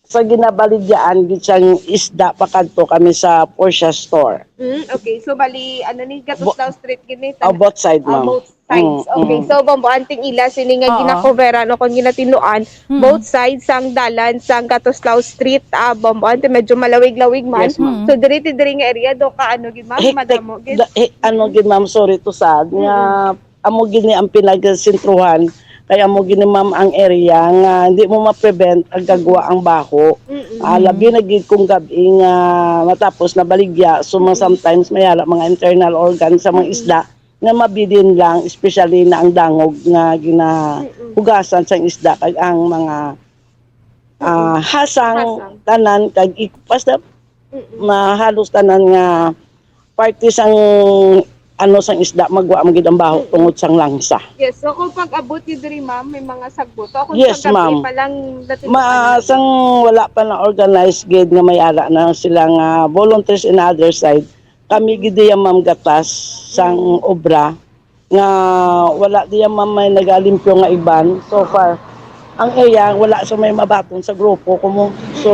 sa ginabaligyaan gid sang isda pakadto kami sa Portia Store. Mm, okay. So, bali, ano ni, Gatuslaw Street gid ni? Oh, both side, Ah, ma'am. Both sides. Mm, Okay. mm. So, Bamboan, ting ila sini nga Oo. ginakoveran o kung ginatinluan, Mm. both sides sang dalan sang Gatuslaw Street, ah, Bamboan, ti medyo malawig-lawig man. Yes, ma'am. So, diri ti diri nga area, do ka ano gid, ma'am, Hectic, madamo gid. da- eh, ano gid, ma'am, sorry to sad, nga amo gid ni ang pinagsentruhan, kay amo gid ni, ma'am, ang area nga hindi mo ma-prevent ang gagwa ang baho. Mm-mm. Ah, labi na gid kung gabi nga matapos na baligya, so mga sometimes may ara mga internal organs sa mga isda nga mabilin lang, especially na ang dangog nga ginahugasan sang isda kag ang mga ah, hasang Hasang. tanan kag ik- basta Mm-mm. na halos tanan nga parte sang ano sang isda magwa man gid ang baho tungod sang langsa. Yes, so kung pag-abot niyo diri, ma'am, may mga sagbot. So, kung Yes, sa gabi ma'am. pa lang natin Ma sang wala pa na organized gid nga may ara na sila nga volunteers in other side. Kami gid diya, ma'am, gatas sang obra nga wala diya, ma'am, may nagalimpyo nga iban so far. Ang iya wala sa may mabaton sa grupo ko mo. So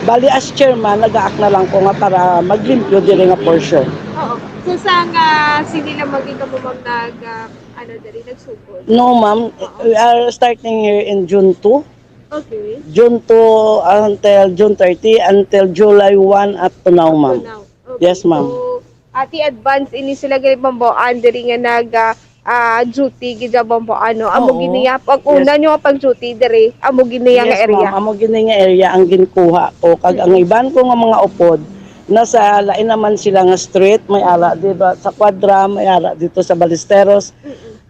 bali as chairman nagaak na lang ko nga para maglimpyo diri nga portion. Oo. So sa nga sini lang maging kamo, ma'am, nag ah, ano diri nagsugod? No, ma'am. We are starting here in June two. Okay. June two until June thirty, until July one up to now, ma'am. So now. Okay. Yes, ma'am. So, ati advance ini sila gani, Bamboan, diri nga nag ah, ah, duty gid sa Bamboan, no? Amo Oo. gid niya pag una Yes. nyo pag duty diri, amo gid niya nga Yes, area. ma'am. Amo gid nga area ang ginkuha ko. Kag ang iban ko nga mga upod, nasa lain naman sila nga street, may ara di ba sa Quadra, may ara dito sa Ballesteros.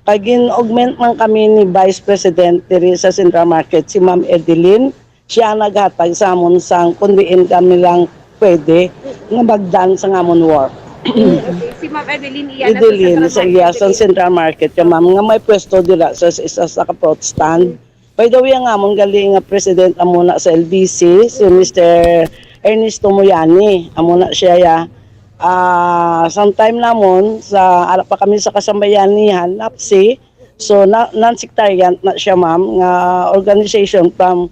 Kag gin-augment man kami ni Vice President diri sa Central Market, si Ma'am Edeline. Siya naghatag sa amon sang kung diin kami lang pwede nga magdan sa amon work. Okay. Si Ma'am Edeline, iya na Edeline, sa sa iya sa Central Market. Central Market, yung ma'am nga may pwesto dira sa isa sa ka-fruit stand. By the way, ang amon gali nga president amo na sa L B C, si Mister Ernesto Moyani. Amo na siya ya. Ah, sometime namon sa ara pa kami sa kasambayanihan, NAPSI. So na, non-sectarian na siya, ma'am, nga organization from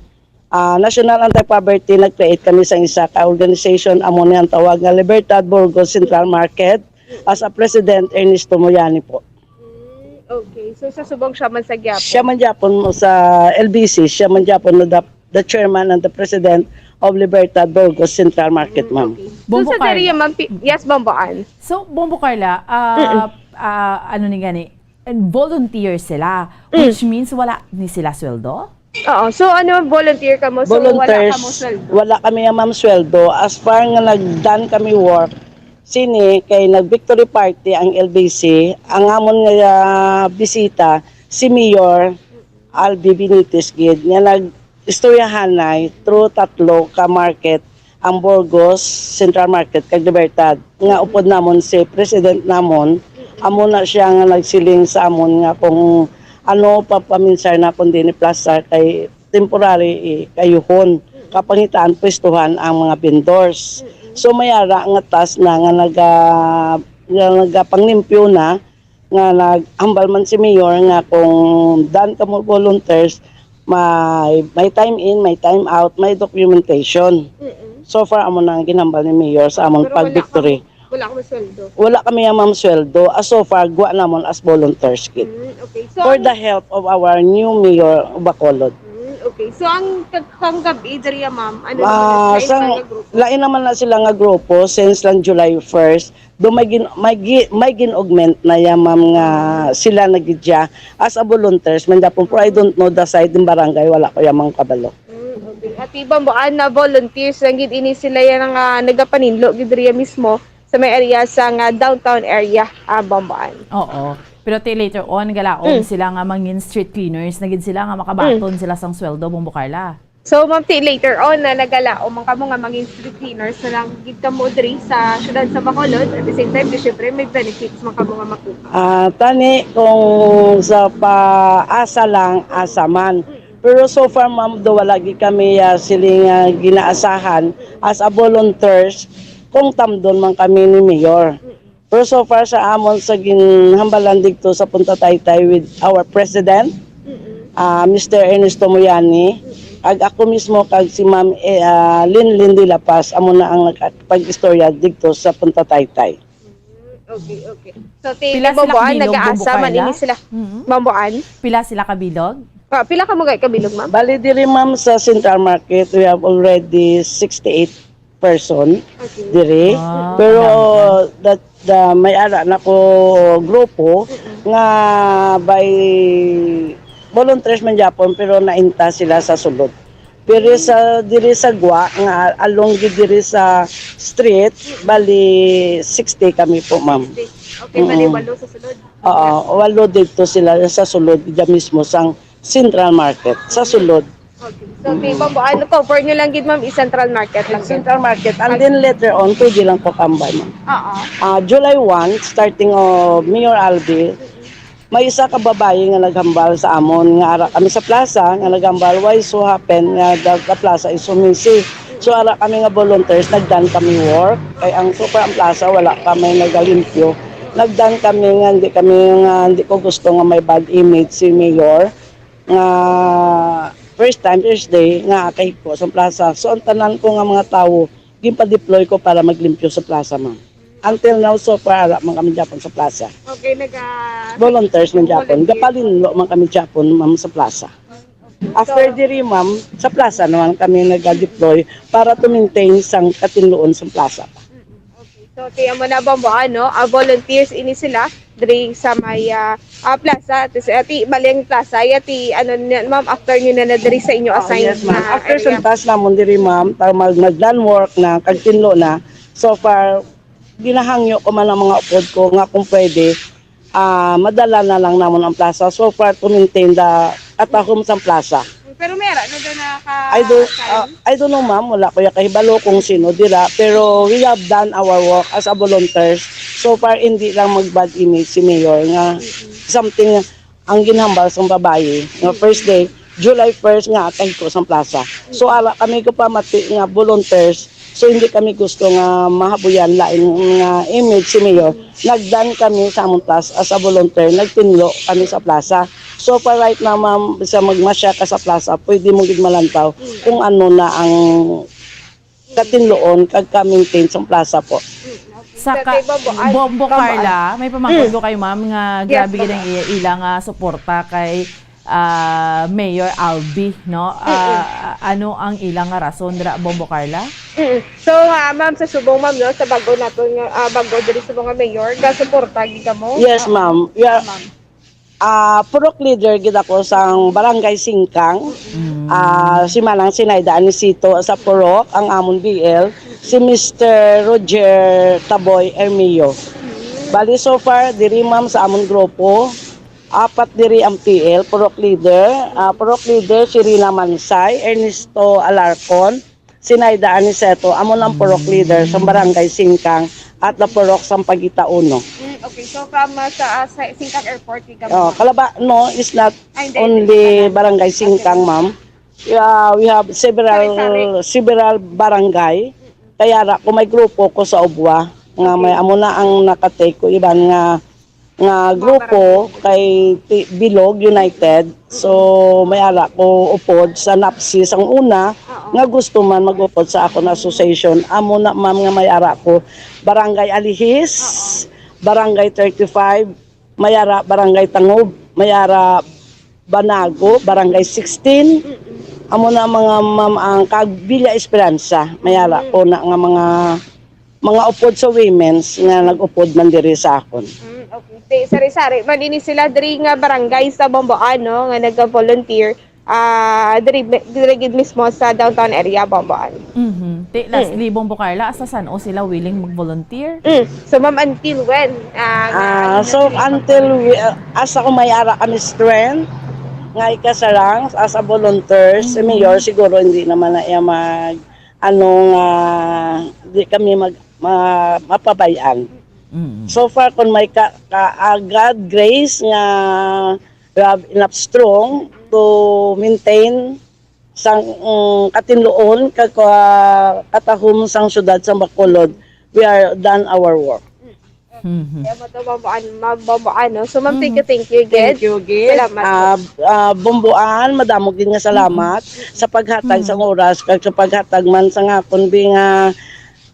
ah, National Anti-Poverty, nag-create kami sa isa ka organization, amo ni ang tawag nga Libertad Burgos Central Market, as a president, Ernesto Moyani po. Mm, okay. So sa subong siya man sa gyapon. Siya man gyapon mo sa L B C, siya man gyapon na the, the chairman and the president of Libertad Burgos Central Market, ma'am. Okay. So Bombo sa Carla. Daria, ma'am, pi- yes, Bamboan. So, Bombo Carla, ah, ah, ano ni gani, volunteer sila, which means wala ni sila sweldo? Oo. So ano, volunteer ka mo? So wala Volunteers, ka mo sweldo? Wala kami nga, ma'am, sweldo. As far nga nagdan kami work, sini kay nag-victory party ang L B C, ang amon nga ah, bisita, si Mayor Albi Benitez gid, nga nag-istoryahanay through tatlo ka market, ang Burgos, Central Market, kag Libertad. Nga upod namon si president namon, amo na siya nga nagsiling sa amon nga kung ano pa paminsar na kundi ni plaza kay temporary, eh, kayuhon. Kapangitaan pwestuhan ang mga vendors. So may ara nga task na nga naga nga nagapanglimpyo na nga naghambal man si Mayor nga kung dan kamo volunteers, may may time in, may time out, may documentation. Mm-mm. So far amo na ang ginhambal ni Mayor sa amon Pero pag wala victory. Wala ka sweldo. Wala kami nga, ma'am, sweldo. As so far, gwa namon as volunteers gid. Mm, okay. So For ang- the help of our new mayor of Bacolod. Mm, okay. So ang kag- kang gabi diri, ma'am, ano Ah, naman ang sang size ng grupo? Lain naman na sila nga grupo since lang July first. Do may gin may, gi, may gin-augment na ya, ma'am, nga sila nagidya as a volunteers man gyapon, pero I don't know the side ng barangay, wala ko yamang kabalo. Mm, okay. At ibang buan na volunteers lang gid ini sila yan nga nagapaninlo gid diri mismo sa may area sa nga downtown area, ah, Bamboan. Oo. Pero ti later on, galaon sila nga mangin street cleaners, na gid sila nga makabaton sila sang sweldo, Bombo Carla. So, Ma'am T, later on na nagalaom man kamo nga mangin street cleaners na lang gid kamo diri sa siyudad sa Bacolod, at the same time, di syempre, may benefits man kamo nga makuha. Ah, tani kung sa paasa lang, asa man. Pero so far, ma'am, do wala gid kami, ah, siling, ah, ginaasahan as a volunteers kung tamdon man kami ni Mayor. Pero so far sa amon sa ginhambalan didto sa Punta Taytay with our President, ah, Mister Ernesto Moyani, ag ako mismo kag si Ma'am, eh, ah, Linlin de la Paz, amo na ang nagpag-istorya didto sa Punta Taytay. Okay, okay. So, ti-, Pila sila Bomboan, kabilog, nag-aasa Bombo man Carla? Ini sila. Mm-hmm. Bomboan? Pila sila kabilog? Ah, pila ka mo kabilog, ma'am? Bali diri, ma'am, sa Central Market, we have already sixty-eight person. Okay. Diri. Ah, pero madami na. That the may ara na ko grupo nga by volunteers man gyapon, pero nainta sila sa sulod. Pero sa diri sa gwa nga along gid diri sa street, bali sixty kami po, ma'am. Okay, bali walo sa sulod. Oo, walo dito sila sa sulod, dyan mismo sang Central Market, sa sulod. Okay. So, di ba po, ano, cover nyo lang gid, ma'am, is Central Market lang gid? Central Market, and then later on, pwede lang po kambal, ma'am. Oo. Ah, July one, starting of Mayor Albi, may isa ka babayi nga naghambal sa amon nga ara kami sa plaza nga naghambal, why so happen nga the, the plaza is so messy. So, ara kami nga volunteers, nagdan kami work. Kay ang super ang plaza, wala kami nagalimpyo. Nagdan kami nga hindi kami, nga hindi ko gusto nga may bad image si Mayor. Nga first time, first day, nga kahigko sa plaza. So, ang tanan ko nga mga tawo, ginpa-deploy ko para maglimpyo sa plaza, ma'am. Until now, so far, ara man kami gyapon sa plaza. Okay, naga- Volunteers man gyapon. Volunteer. Gapalinlo man kami gyapon, ma'am, sa plaza. After So, diri, ma'am, sa plaza naman kami nag-deploy para to maintain sang katinluon sa plaza. Okay. So, ti amo na, Bombo, ano, ah, volunteers ini sila diri sa may, ah, ah, plaza. Ati, ati, bali ang plaza, ay ati, ano, ni-, ma'am, after nyo na, na diri sa inyo Ah, assigned yes, ma'am. na After area. Sa task namon diri, ma'am, ta-, mag-, mag-land work na, kag tinlo na. So far, ginahangyo ko man ang mga upod ko nga kung pwede, ah, madala na lang namon ang plaza. So far, to maintain the at home sa plaza. Pero may ara na daw na ka I don't, ah, I don't know, ma'am. Wala ko ya kahibalo kung sino dira. Pero we have done our work as a volunteers. So far, hindi lang mag-bad image si Mayor nga something ang ginhambal sang babayi nga first day, July first nga kahigko sang plaza. So, ara kami ko pamati nga volunteers. So, hindi kami gusto nga mahabuyan lain nga image si Mayor. Nagdan kami sa among task as a volunteer. Nagtinlo kami sa plaza. So, pa right now, ma'am, sa magmasya ka sa plaza, pwede mo gid malantaw kung ano na ang katinloon kag ka-maintain sang plaza po. Sa ka-, Sa Tibabuan. Bombo Carla, may pamangkot ko kay ma'am nga Yes, grabe gid ang ma'am. iya, ila nga suporta kay, ah, Mayor Albi, no? Ah, ano ang ila nga rason dira, Bombo Carla? Mm. So, ah, ma'am, sa subong, ma'am, no, sa bago naton nga, ah, bago diri sa mga mayor, gasuporta gid kamo? Yes, ma'am. Yeah. Ma'am. Ah, purok leader gid ako sang Barangay Singkang. Mm. Ah, si Manang Sinayda Anisito sa purok, ang amon B L, si Mister Roger Taboy Ermio. Bali, so far, diri, ma'am, sa amon grupo, apat diri ang P L, purok leader. Ah, purok leader, si Rina Mansay, Ernesto Alarcon, Sinayda Aniceto, amo nang purok leader sa Barangay Singkang at the purok Sampaguita Uno. Mm, okay. So, from, uh, sa, uh, sa Singkang Airport, di ka Oh, ma- Kalaba, no, is not Ay, hindi, only hindi. Barangay Singkang, Okay. ma'am. Yeah, we have several, Sari-sari. several barangay. Kaya ra, kung may grupo ko sa Obwa, nga may Okay. amo na ang nakatake ko, iban nga nga grupo kay Ti-, Bilog United. So, may ara ko upod sa NAPSI sang una Oo. nga gusto man mag-upod sa akon association. Amo na, ma'am, nga may ara ko Barangay Alihis, Oo. Barangay thirty-five, may ara Barangay Tangob, may ara Banago, Barangay sixteen. Mm-mm. Amo na mga, ma'am, ang kag Villa Esperanza, may ara Mm. ko na nga mga mga upod sa women's nga nag-upod man diri sa akon. Mm, okay. Ti, sari-sari man ini sila diri nga barangay sa Bomboan, no, nga naga-volunteer, ah, diri, diri gid mismo sa downtown area, Bomboan. Mhm. Ti, lastly, Mm. Bombo Carla, asa san-o sila willing mag-volunteer? Mm. So, ma'am, until when? Ah, nga, Ah, ano so, na sila until mag-volunteer? we, ah, asa ko may ara kami strength, nga ikasarang as a volunteer, si Mm. Mayor siguro hindi naman na iya mag, ano nga, di kami mag, ma-, mapabayaan. Mm. So far, kung may ka, ka, ah, God grace nga we have enough strong to maintain sang, mm, katinluon kag, ah, katahom sang syudad sang Bacolod, we are done our work. Mhm. Kaya mo to, Bombo An-, Ma'am Bombo Ano. So, ma'am, thank you, Mhm. thank you, Thank Ged. you, Ged. Salamat po. Ah, ah, Bombo An, madamo gid nga salamat Mhm. sa paghatag Mhm. sang oras kag sa paghatag man sa nga akon bi nga,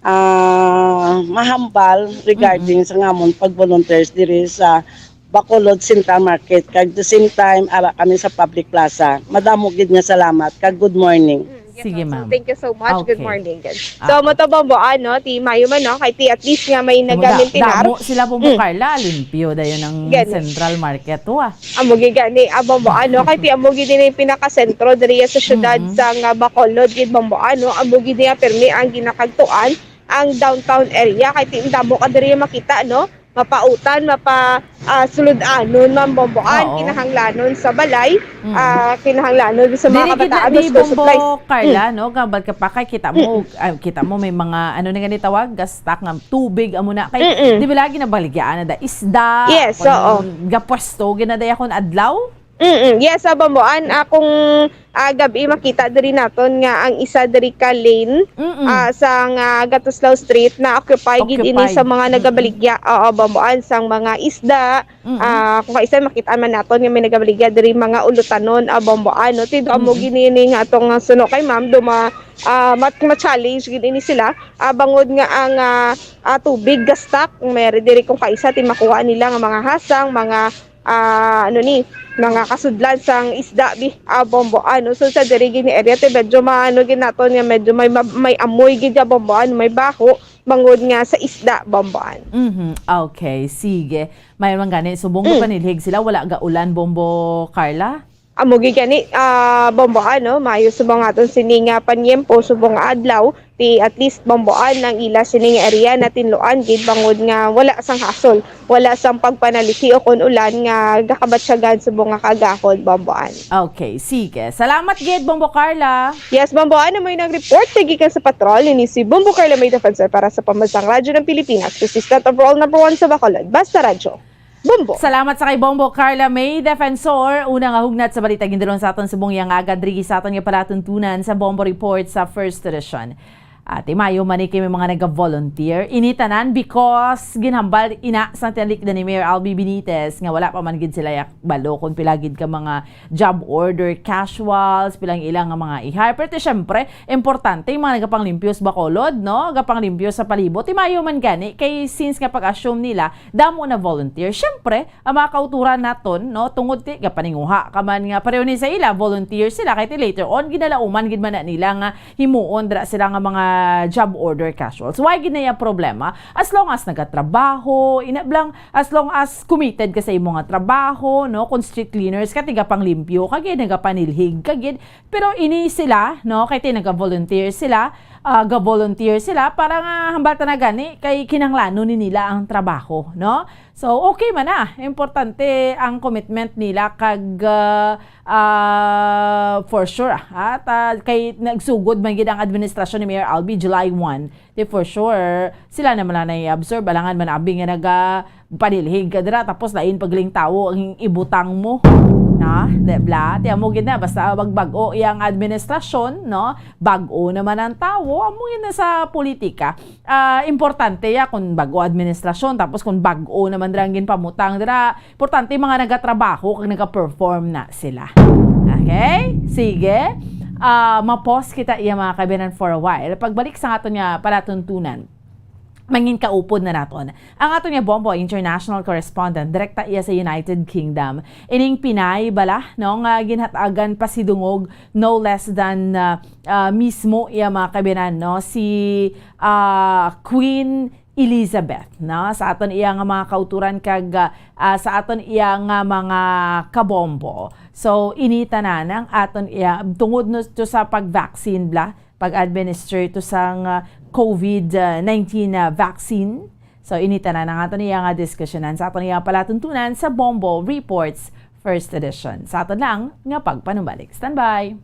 ah, mahambal regarding Mhm. sa ngamon pag-volunteers diri sa Bacolod Central Market. Kag the same time, ara kami sa Public Plaza. Madamo gid nga salamat kag good morning. Mm, yes, Sige, ma'am. So, ma'am. Thank you so much. Good Okay. morning, guys. Ah. So, mo to, Bombo Ano, ti mayo man, no? Kay ti at least nga may Amo da-, nagamentenar. damo sila, Bombo Mm. Carla, limpyo dayon ang Gani. Central Market, wa? Amo gid gani, ah, Bombo Ano, kay ti amo gid ni pinakasentro diri sa syudad Mm-mm. sa nga Bacolod, gid, Bombo Ano, amo gid niya pirmi ang ginakagtuan ang downtown area, kay ti damo ka diri makita, no? Mapautan, mapa, ah, sulod-anon, ma'am Bombo An, Oo. kinahanglanon sa balay, Mm. ah, kinahanglanon sa mga Diri gid na kabataan, di, no, school Bombo supplies. Carla, Mm. no? Gambat ka pa, kay kita mo, Mm. ah, kita mo may mga, ano na gani tawag? Gastak nga tubig, amo na. Kay, Mm-mm. di ba lagi nabaligyaan na da? Isda, Yes, kung oo. gapwesto, ginaday akong adlaw? Mm-mm. Yes, sa Bombo An, ah, kung, ah, gabi makita diri naton nga ang isa diri ka lane, Mm-mm. ah, sa nga Gatuslao Street na occupy gid ini Occupy. sa mga Mm-mm. nagabaligya. Oo, Bombo An, sang mga isda. Mm-mm. Ah, kung kaisa makita man naton nga may nagabaligya diri mga ulutanon, ah, Bombo An, no? Ti do amo Mm-mm. gid ini nga atong, ah, suno kay ma'am, do ma-, ah, mat-, ma-challenge gid ini sila. Ah, bangod nga ang, ah, ah, tubig gastak, may diri kung kaisa ti makuha nila nga mga hasang, mga ah, ano ni, mga kasudlan sang isda bi, ah, Bombo An. So, sa diri gid nga area, ti medyo maano gid naton nga medyo may ma-, may amoy gid nga, Bombo An, may baho, bangod nga sa isda, Bombo An. Mhm. Okay, sige. May man gani, subong Mm. panilhig sila, wala ga ulan, Bombo Carla? Amo gid gani, ah, Bombo An, no? Maayo subong aton sini nga panyempo, subong nga adlaw, ti at least, Bombo An, ang ila sining area natinluan gid bangod nga wala sang hasol, wala sang pagpanalithi o kon ulan nga gakabatyagan subong nga kaagahon, Bombo An. Okay, sige. Salamat gid, Bombo Carla. Yes, Bombo An, amo yung nag-report sa gikan sa patrol. Ini si Bombo Carla May Defensor para sa Pambansang Radyo ng Pilipinas, consistent overall number one sa Bacolod. Basta Radyo. Bombo. Salamat sa kay Bombo Carla May Defensor. Una nga hugnat sa balita gindulong sa aton subong iya nga agad diri sa aton nga palatuntunan sa Bombo Report sa First Edition. Ati mayo man ni kay may mga naga-volunteer. Ini tanan because ginhambal ina sang tinalik na ni Mayor Albi Benitez nga wala pa man gid sila yak balo kung pila gid ka mga job order casuals, pilang ilang nga mga i-hire. Pero ti, syempre, importante yung mga nagapanglimpyo sa Bacolod, no? Nagapanglimpyo sa palibot. Ti mayo man gani kay since nga pag-assume nila, damo na volunteer. Syempre, ang mga kauturan naton, no, tungod ti gapaninguha ka man nga pareho ni sa ila, volunteer sila, kay ti later on ginalauman gid man na nila nga himuon dira sila nga mga job order casuals. Why gid na iya problema? As long as nagatrabaho, ina blang, as long as committed ka sa imo nga trabaho, no, kung street cleaners ka, tiga panglimpyo ka gid, nagapanilhig ka gid, pero ini sila, no, kay ti naga-volunteer sila, ah, ga-volunteer sila para nga hambal ta na gani kay kinahanglanon ni nila ang trabaho, no? So, okay man na. Importante ang commitment nila kag, ah, ah, for sure, ah. At, ah, kay nagsugod man gid ang administrasyon ni Mayor Albi July one. Di for sure, sila naman na nai-absorb. Alangan man abi nga naga panilhig ka dira, tapos lain pagling tawo ang ibutang mo. Na, di bla? Ti amo gid na, basta magbag-o iyang administrasyon, no? Bag-o naman ang tawo, amo gid na sa politika. Ah, importante ya kung bag-o administrasyon, tapos kung bag-o naman dira ang ginpamutang dira, importante mga nagatrabaho kag nagaperform na sila. Okay? Sige. Ah, ma-pause kita iya mga kabinan for a while. Pagbalik sa aton nga palatuntunan, mangin kaupod na naton ang aton nga Bombo international correspondent, direkta iya sa United Kingdom. Ining Pinay bala, no, nga ginhatagan pasidungog no less than, ah, ah, mismo iya mga kabinan, no, si, ah, Queen Elizabeth, no, sa aton iya nga mga kauturan kag, ah, ah, sa aton iya nga mga kabombo. So, ini tanan ang aton iya tungod no, to sa pag-vaccine bla, pag-administer to sang, ah, covid nineteen, ah, vaccine. So, ini tanan ang aton iya nga diskusyonan sa aton iya palatuntunan sa Bombo Reports First Edition. Sa aton lang nga pagpanumbalik. Standby!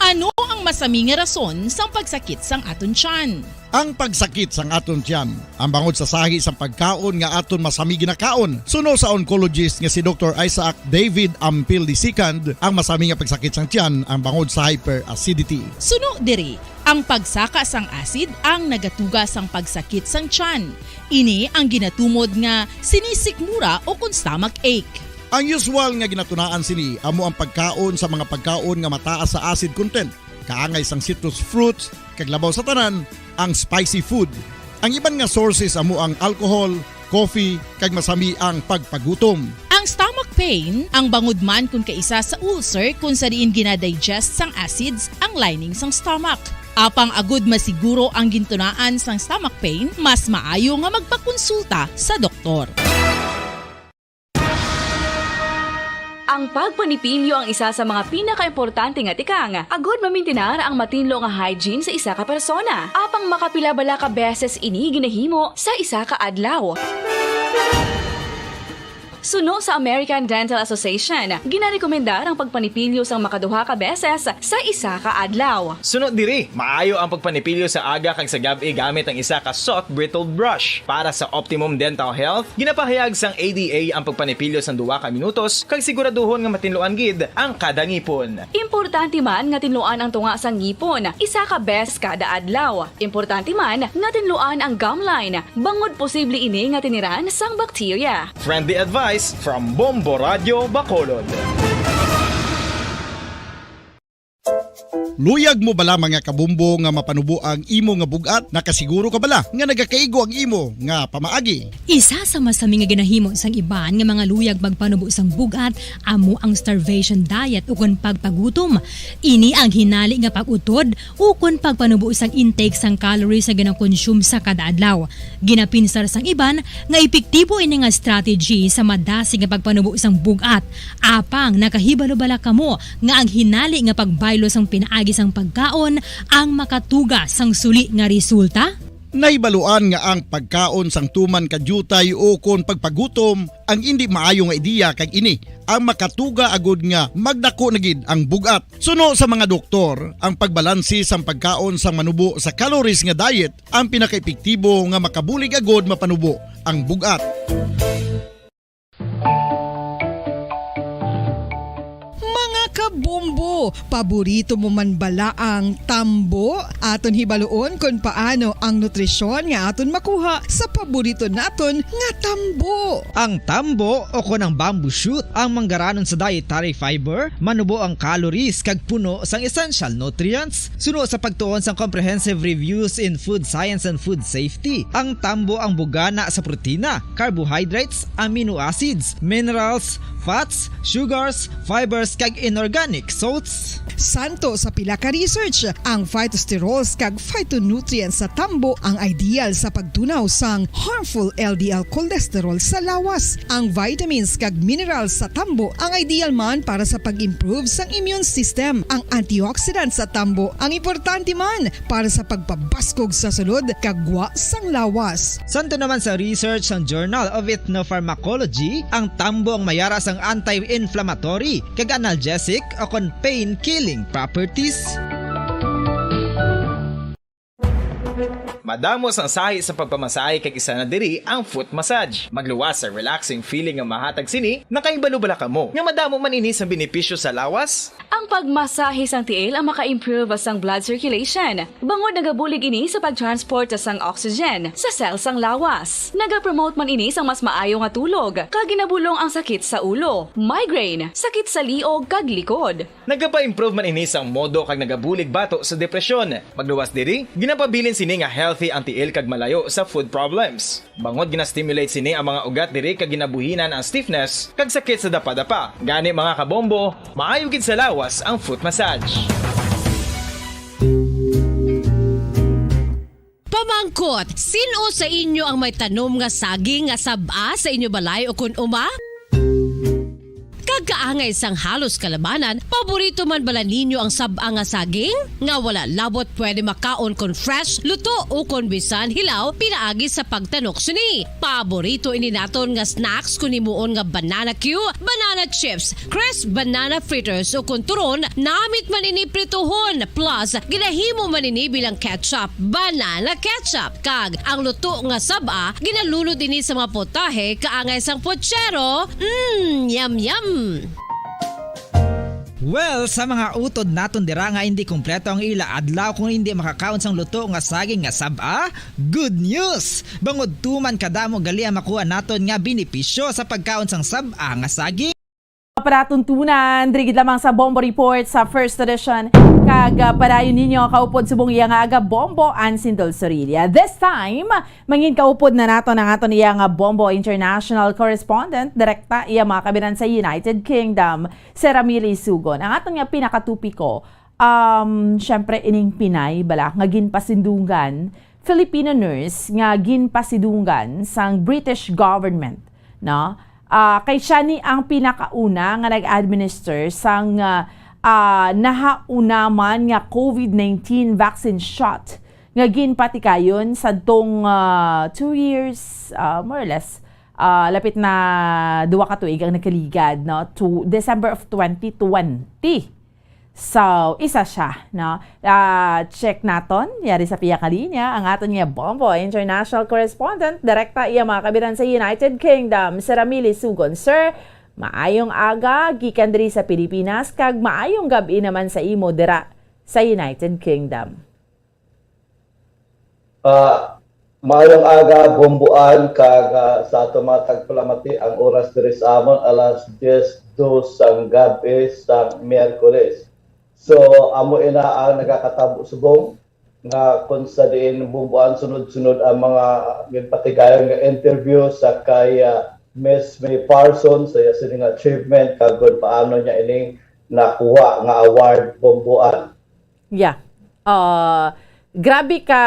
Ano ang masami nga rason sang pagsakit sang aton tiyan? Ang pagsakit sang aton tiyan, ang bangod sa sahi sang pagkaon nga aton masami ginakaon. Suno sa oncologist nga si Doktor Isaac David Ampil the second, ang masami nga pagsakit sang tiyan ang bangod sa hyperacidity. Suno diri, ang pagsaka sang acid ang nagatuga sang pagsakit sang tiyan. Ini ang ginatumod nga sinisikmura o kon stomach ache. Ang usual nga ginatunaan sini amo ang pagkaon sa mga pagkaon nga mataas sa acid content, kaangay sang citrus fruits, kag labaw sa tanan, ang spicy food. Ang iban nga sources amo ang alcohol, coffee, kag masami ang pagpagutom. Ang stomach pain, ang bangod man kon kaisa sa ulcer kon sa diin ginadigest sang acids ang lining sang stomach. Apang agud masiguro ang gintunaan sang stomach pain, mas maayo nga magpakonsulta sa doktor. Ang pagpanipilyo ang isa sa mga pinakaimportante nga tikang agud mamintinar ang matinlo nga hygiene sa isa ka persona. Apang makapila bala ka beses ini ginahimo sa isa ka adlaw? Suno sa American Dental Association, ginarekomendar ang pagpanipilyo sang makaduha ka beses sa isa ka adlaw. Suno diri, maayo ang pagpanipilyo sa aga kag sa gab-i gamit ang isa ka soft bristled brush. Para sa optimum dental health, ginapahayag sang A D A ang pagpanipilyo sang duha ka minutos kag siguraduhon nga matinluan gid ang kada ngipon. Importante man nga tinluan ang tunga sang ngipon isa ka beses kada adlaw. Importante man nga tinluan ang gum line, bangod posible ini nga tiniran sang bakterya. Friendly advice from Bombo Radio Bacolod. Luyag mo bala, mga kabombo, nga mapanubo ang imo nga bug-at? Nakasiguro ka bala nga nagakaigo ang imo nga pamaagi? Isa sa masami nga ginahimo sang iban nga mga luyag magpanubo sang bug-at amo ang starvation diet ukon pagpagutom. Ini ang hinali nga pag-utod ukon pagpanubo sang intake sang calories nga ginakonsume sa kada adlaw. Ginapinsar sang iban nga epektibo ini nga strategy sa madasig nga pagpanubo sang bug-at. Apang nakahibalo bala kamo nga ang hinali nga pagbaylo sang pinaagi sang pagkaon ang makatuga sang suli nga resulta? Nahibaluan nga ang pagkaon sang tuman ka diutay ukon pagpagutom ang indi maayo nga ideya, kag ini ang makatuga agud nga magdako na gid ang bug-at. Suno sa mga doktor, ang pagbalanse sang pagkaon sang manubo sa calories nga diet ang pinakaepektibo nga makabulig agud mapanubo ang bug-at. Mga kabombo, paborito mo man bala ang tambo? Aton hibaluon kon paano ang nutrisyon nga aton makuha sa paborito naton nga tambo. Ang tambo o kon ang bamboo shoot ang manggaranon sa dietary fiber, manubo ang calories kag puno sang essential nutrients. Suno sa pagtuon sang Comprehensive Reviews in Food Science and Food Safety, ang tambo ang bugana sa protina, carbohydrates, amino acids, minerals, fats, sugars, fibers, kag inorganic salts. Santo sa pila ka research, ang phytosterols kag phytonutrients sa tambo ang ideal sa pagtunaw sang harmful L D L cholesterol sa lawas. Ang vitamins kag minerals sa tambo ang ideal man para sa pag-improve sang immune system. Ang antioxidants sa tambo ang importante man para sa pagpabaskog sa sulod kag gwa sang lawas. Santo naman sa research sang Journal of Ethnopharmacology, ang tambo ang mayara sang anti-inflammatory kag analgesic o kon pain-killing properties. Madamo sang sahi sa pagpamasahe, kag isa na diri ang foot massage. Magluwas sa relaxing feeling nga mahatag sini. Nakahibalo bala kamo nga madamo man ini sang benepisyo sa lawas? Ang pagmasahe sang tiil ang maka-improve sang blood circulation, bangod nagabulig ini sa pag-transport sang oxygen sa cell sang lawas. Nagapromote man ini sang mas maayo nga tulog, kag ginabulong ang sakit sa ulo, migraine, sakit sa liog, kag likod. Nagapa-improve man ini sang modo kag nagabulig bato sa depresyon. Magluwas diri, ginapabilin sini nga healthy ang tiil kag malayo sa foot problems. Bangod gina-stimulate sini ang mga ugat diri kag ginabuhinan ang stiffness kag sakit sa dapadapa. Gani, mga kabombo, maayo gid sa lawas ang foot massage. Pamangkot, sin-o sa inyo ang may tanom nga saging nga sab-a sa inyo balay o kon uma? Kag Kaangay sang halos kalabanan, paborito man bala ninyo ang sab-a nga saging? Nga wala labot pwede makaon kon fresh, luto o kon bisan hilaw pinaagi sa pagtanok sini. Paborito ini naton nga snacks kon himuon nga banana cue, banana chips, crisp banana fritters o kon turon, namit man ini prituhon. Plus, ginahimo man ini bilang ketchup, banana ketchup. Kag ang luto nga sab-a, ginalunod ini sa mga potahe kaangay sang pochero. Mm, yum yum! Well, sa mga utod naton dira nga hindi kompleto ang ila adlaw kung hindi makakaon sang luto nga saging nga sab-a, good news! Bangod tuman kadamo gali ang makuha naton nga benepisyo sa pagkaon sang sab-a nga saging. Para tuntunan, diri gid lamang sa Bombo Report sa First Edition. Kag, ah, padayon ninyo kaupod subong iya nga aga Bombo Ansin Dulzorilla. This time, mangin kaupod na naton ang aton iya nga Bombo International Correspondent, direkta iya mga kabiran sa United Kingdom, si Ramil Isugon. Ang aton nga pinakatopiko, um, syempre, ining Pinay bala nga ginpasidunggan, Filipino nurse nga ginpasidunggan sang British government, no? Ah, kay siya ni ang pinakauna nga nag-administer sang, ah, ah, nahauna man nga covid nineteen vaccine shot nga ginpatigayon sadtong, ah, two years, ah, more or less, ah, lapit na duha ka tuig ang nagkaligad, no, to December of twenty twenty. So, isa siya, no? Ah, check naton, yari sa pihak nga linya, ang aton nga Bombo International Correspondent, direkta iya mga kabiran sa United Kingdom, si Ramil Isugon. Sir, maayong aga, gikan diri sa Pilipinas, kag maayong gab-i naman sa imo dira sa United Kingdom. Ah, maayong aga, Bombo Ann, kag, ah, sa ato mga tagpalamati, ang oras diri sa amon, alas diyes dos sang gab-i sang Miyerkules. So, amo ina ang nagakatabo subong nga kung sa diin, Bombo Ann, sunod-sunod ang mga ginpatigayon nga interview sa kay, ah, Miss May Parson sa iya sining achievement kag kung paano niya ining nakuha nga award, Bombo Ann. Yeah. Ah, grabe ka,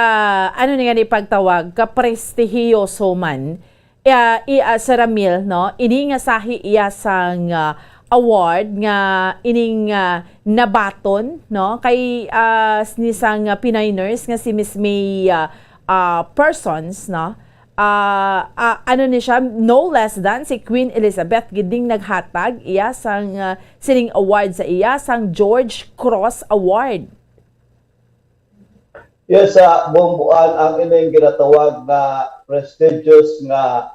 ano ni nga ni pagtawag, ka prestihiyoso man. Ah, i-, ah, si Ramil, no? Ini nga sahi iya sang, ah, award nga ining, ah, nabaton, no? Kay, ah, s-, ni sang, ah, Pinoy nurse nga si Miss May, ah, ah, Parsons, no? Ah, ah, ano ni siya, no less than si Queen Elizabeth gid ning naghatag iya sang, ah, sining award sa iya sang George Cross Award. Yes, ah, Bombo Ann, ang ining ginatawag nga prestigious nga,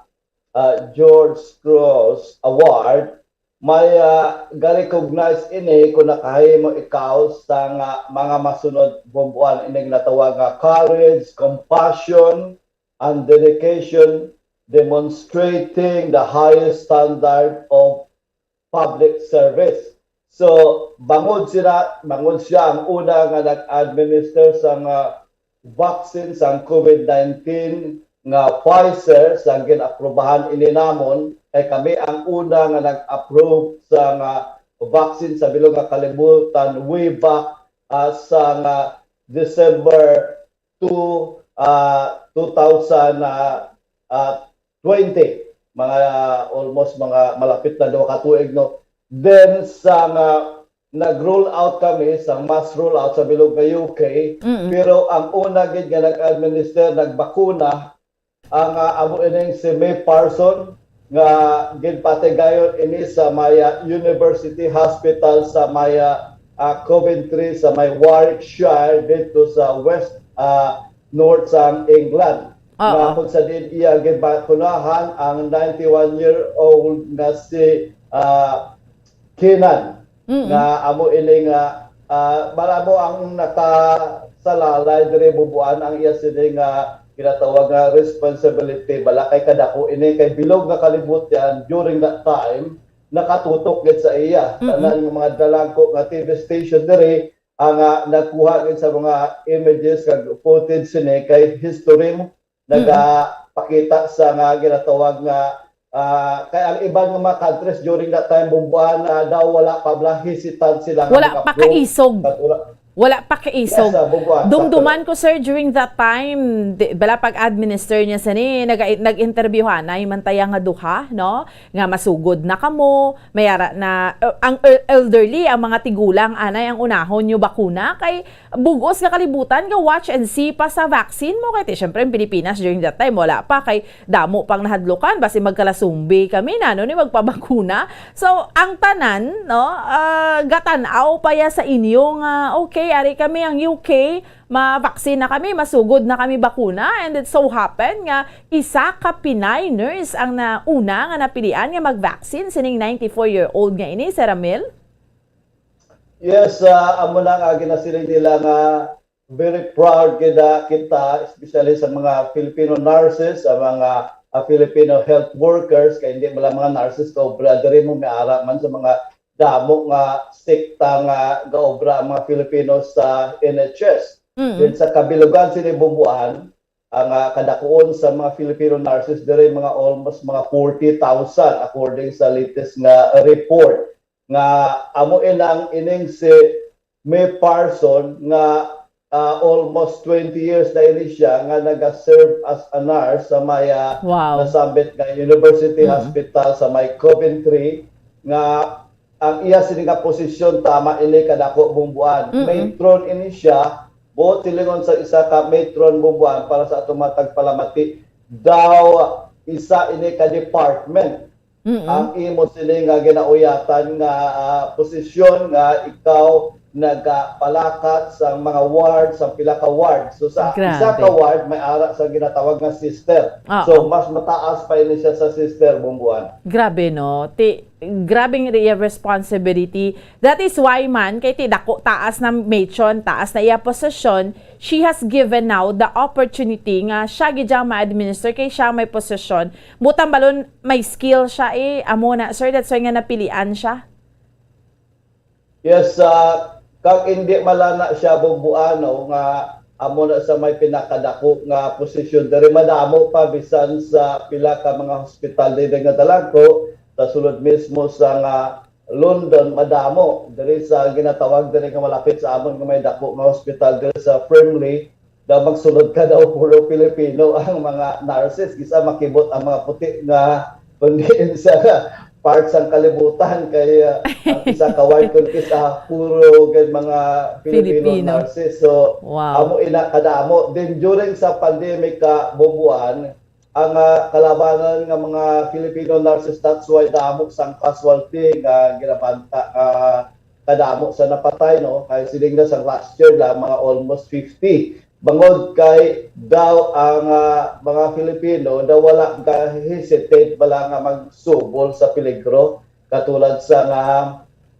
ah, George Cross Award, may, ah, ga-recognize ini kung nakahimo ikaw sa nga mga masunod, Bombo Ann, ining ginatawag nga courage, compassion, and dedication, demonstrating the highest standard of public service. So, bangod sila, bangod siya ang una nga nag-administer sa nga vaccine sa covid nineteen nga Pfizer, sa gin-aprubahan ini namon, kay kami ang una nga nag-approve sa nga vaccine sa bilog nga kalibutan way back, ah, sa nga December two, ah, two thousand, ah, ah, twenty, mga, ah, almost mga malapit na duha ka tuig, no? Then, sa nga nag-roll out kami sa mass roll out sa bilog nga U K, Mm-mm. pero ang una gid nga nag-administer, nagbakuna, ang, ah, amo ining si May Parson, nga ginpatigayon ini sa may, ah, University Hospital sa may, ah, ah, Coventry, sa may Warwickshire, dito sa West, ah, North sa England. Oo. Nga kung sa diin iya ginbakunahan ang ninety-one-year-old nga si, ah, Keenan, Mm-mm. nga amo ini nga, ah, malabo ang nakasalalay diri, Bombo Ann, ang iya sini nga ginatawag nga responsibility, bala kay kadako ini, kay bilog nga kalibutan during that time nakatutok gid sa iya. Mm-mm. Tanan nga mga dalangko nga T V station diri ang, ah, nagkuha gid sa mga images kag footage sini kay history mo Mm-mm. nagapakita sa nga ginatawag nga, ah, kay ang iban nga mga countries during that time, Bombo Ann, ah, daw wala pa bala, hesitant sila nga Wala pa mag-approve. kaisog. At wala, Wala pa kaisog. Yes, ah, bugwa. Dumduman ko, sir, during that time, di, bala pag-administer niya sini, nag-, nag-interviewhanay man taya nga duha, no? Nga masugod na kamo, may ara na, uh, ang el-, elderly, ang mga tigulang, anay ang unahon nyo bakuna, kay bugos nga kalibutan nga watch and see pa sa vaccine mo. Kay ti, syempre, ang Pilipinas during that time, wala pa, kay damo pang nahadlukan, basi magkalasumbi kami na, no, ni magpabakuna. So, ang tanan, no, ah, gatan-aw pa ya sa inyo nga, okay, ari kami ang U K, ma-vaccine na kami, masugod na kami bakuna, and it so happen nga isa ka Pinay nurse ang nauna nga napilian nga mag-vaccine sining ninety-four-year-old nga ini, Sir Ramil? Yes, ah, amo na nga ginasiling nila nga very proud gid, ah, kita, especially sa mga Filipino nurses, sa mga, ah, Filipino health workers, kay hindi man lang mga nurses ka obra diri mo, may ara man sa mga damo nga sekta nga gaobra ang mga Filipino sa N H S. Mm. Then sa kabilugan sini, Bumbuan, ang, ah, kadakuon sa mga Filipino nurses diri mga almost mga forty thousand according sa latest nga report. Nga amo inang ining si May Parson nga, ah, almost twenty years na ini siya nga naga-serve as a nurse sa may, ah, Wow. nasambit nga University Mm. Hospital sa may Coventry, nga ang iya sini nga posisyon tama ini kadako, Bumbuan. Mm-mm. Matron ini siya, buot silingon sa isa ka matron, Bumbuan, para sa atong mga tagpalamati, daw isa ini ka department Mm-mm. ang imo sini nga ginauyatan nga, ah, posisyon nga ikaw nagapalakat sa mga ward, sa pila ka ward. So, sa isa ka Grabe. ward, may ara sa ginatawag nga sister. Oo. So, mas mataas pa ini siya sa sister, Bumbuan. Grabe, no? Ti, grabing re-, responsibility. That is why man, kay ti dako taas na matron, taas na iya posisyon, she has given now the opportunity nga siya gid ang ma-administer kay siya may posisyon. Butang balon, may skill siya eh. Amo na, sir, that's why nga napilian siya. Yes, ah, kag hindi malana siya, Bumbuan, no, nga amo na sa may pinakadako nga posisyon diri. Madamo pa bisan sa pila ka mga hospital diri nga dalangko sa sulod mismo sa nga London, madamo diri sa ginatawag diri nga malapit sa amon nga may dako nga hospital diri sa Frimley, daw magsulod ka daw puro Pilipino ang mga nurses. Kisa makibot ang mga puti nga kundi sa part sang kalibutan kay, ah, ang isa ka ward kundi sa puro gid mga Filipino Filipino. nurses. So, Wow. amo ina kadamo. Then during sa pandemic ka, Bumbuan, ang, ah, kalabanan nga mga Filipino nurses, that's why damo sang casualty nga ginabanta, ah, kadamo sa napatay, no? Kay siling na sa last year lang, mga almost fifty. Bangod kay daw ang, ah, mga Filipino daw wala ka-hesitate bala nga magsubol sa peligro. Katulad sa nga,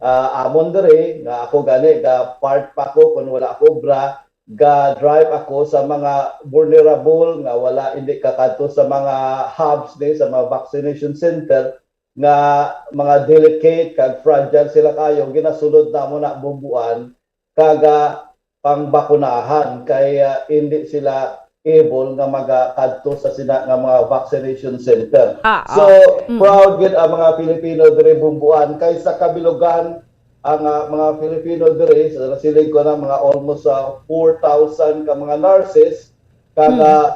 ah, amon diri, nga ako gani, ga part pa ko kung wala ako obra, ga-drive ako sa mga vulnerable nga wala, hindi kakadto sa mga hubs ni, sa mga vaccination center, nga mga delicate kag fragile sila kayo, ginasulod namo na, Bumbuan, kag, ah, pangbakunahan kay, ah, hindi sila able nga magakadto sa sina nga mga vaccination center. Ah, So, ah. Mm. proud gid ang mga Pilipino diri, Bumbuan, kay sa kabilugan ang, ah, mga Filipino diri, sa siling ko na mga almost, ah, four thousand ka mga nurses, kag, Hmm. ah,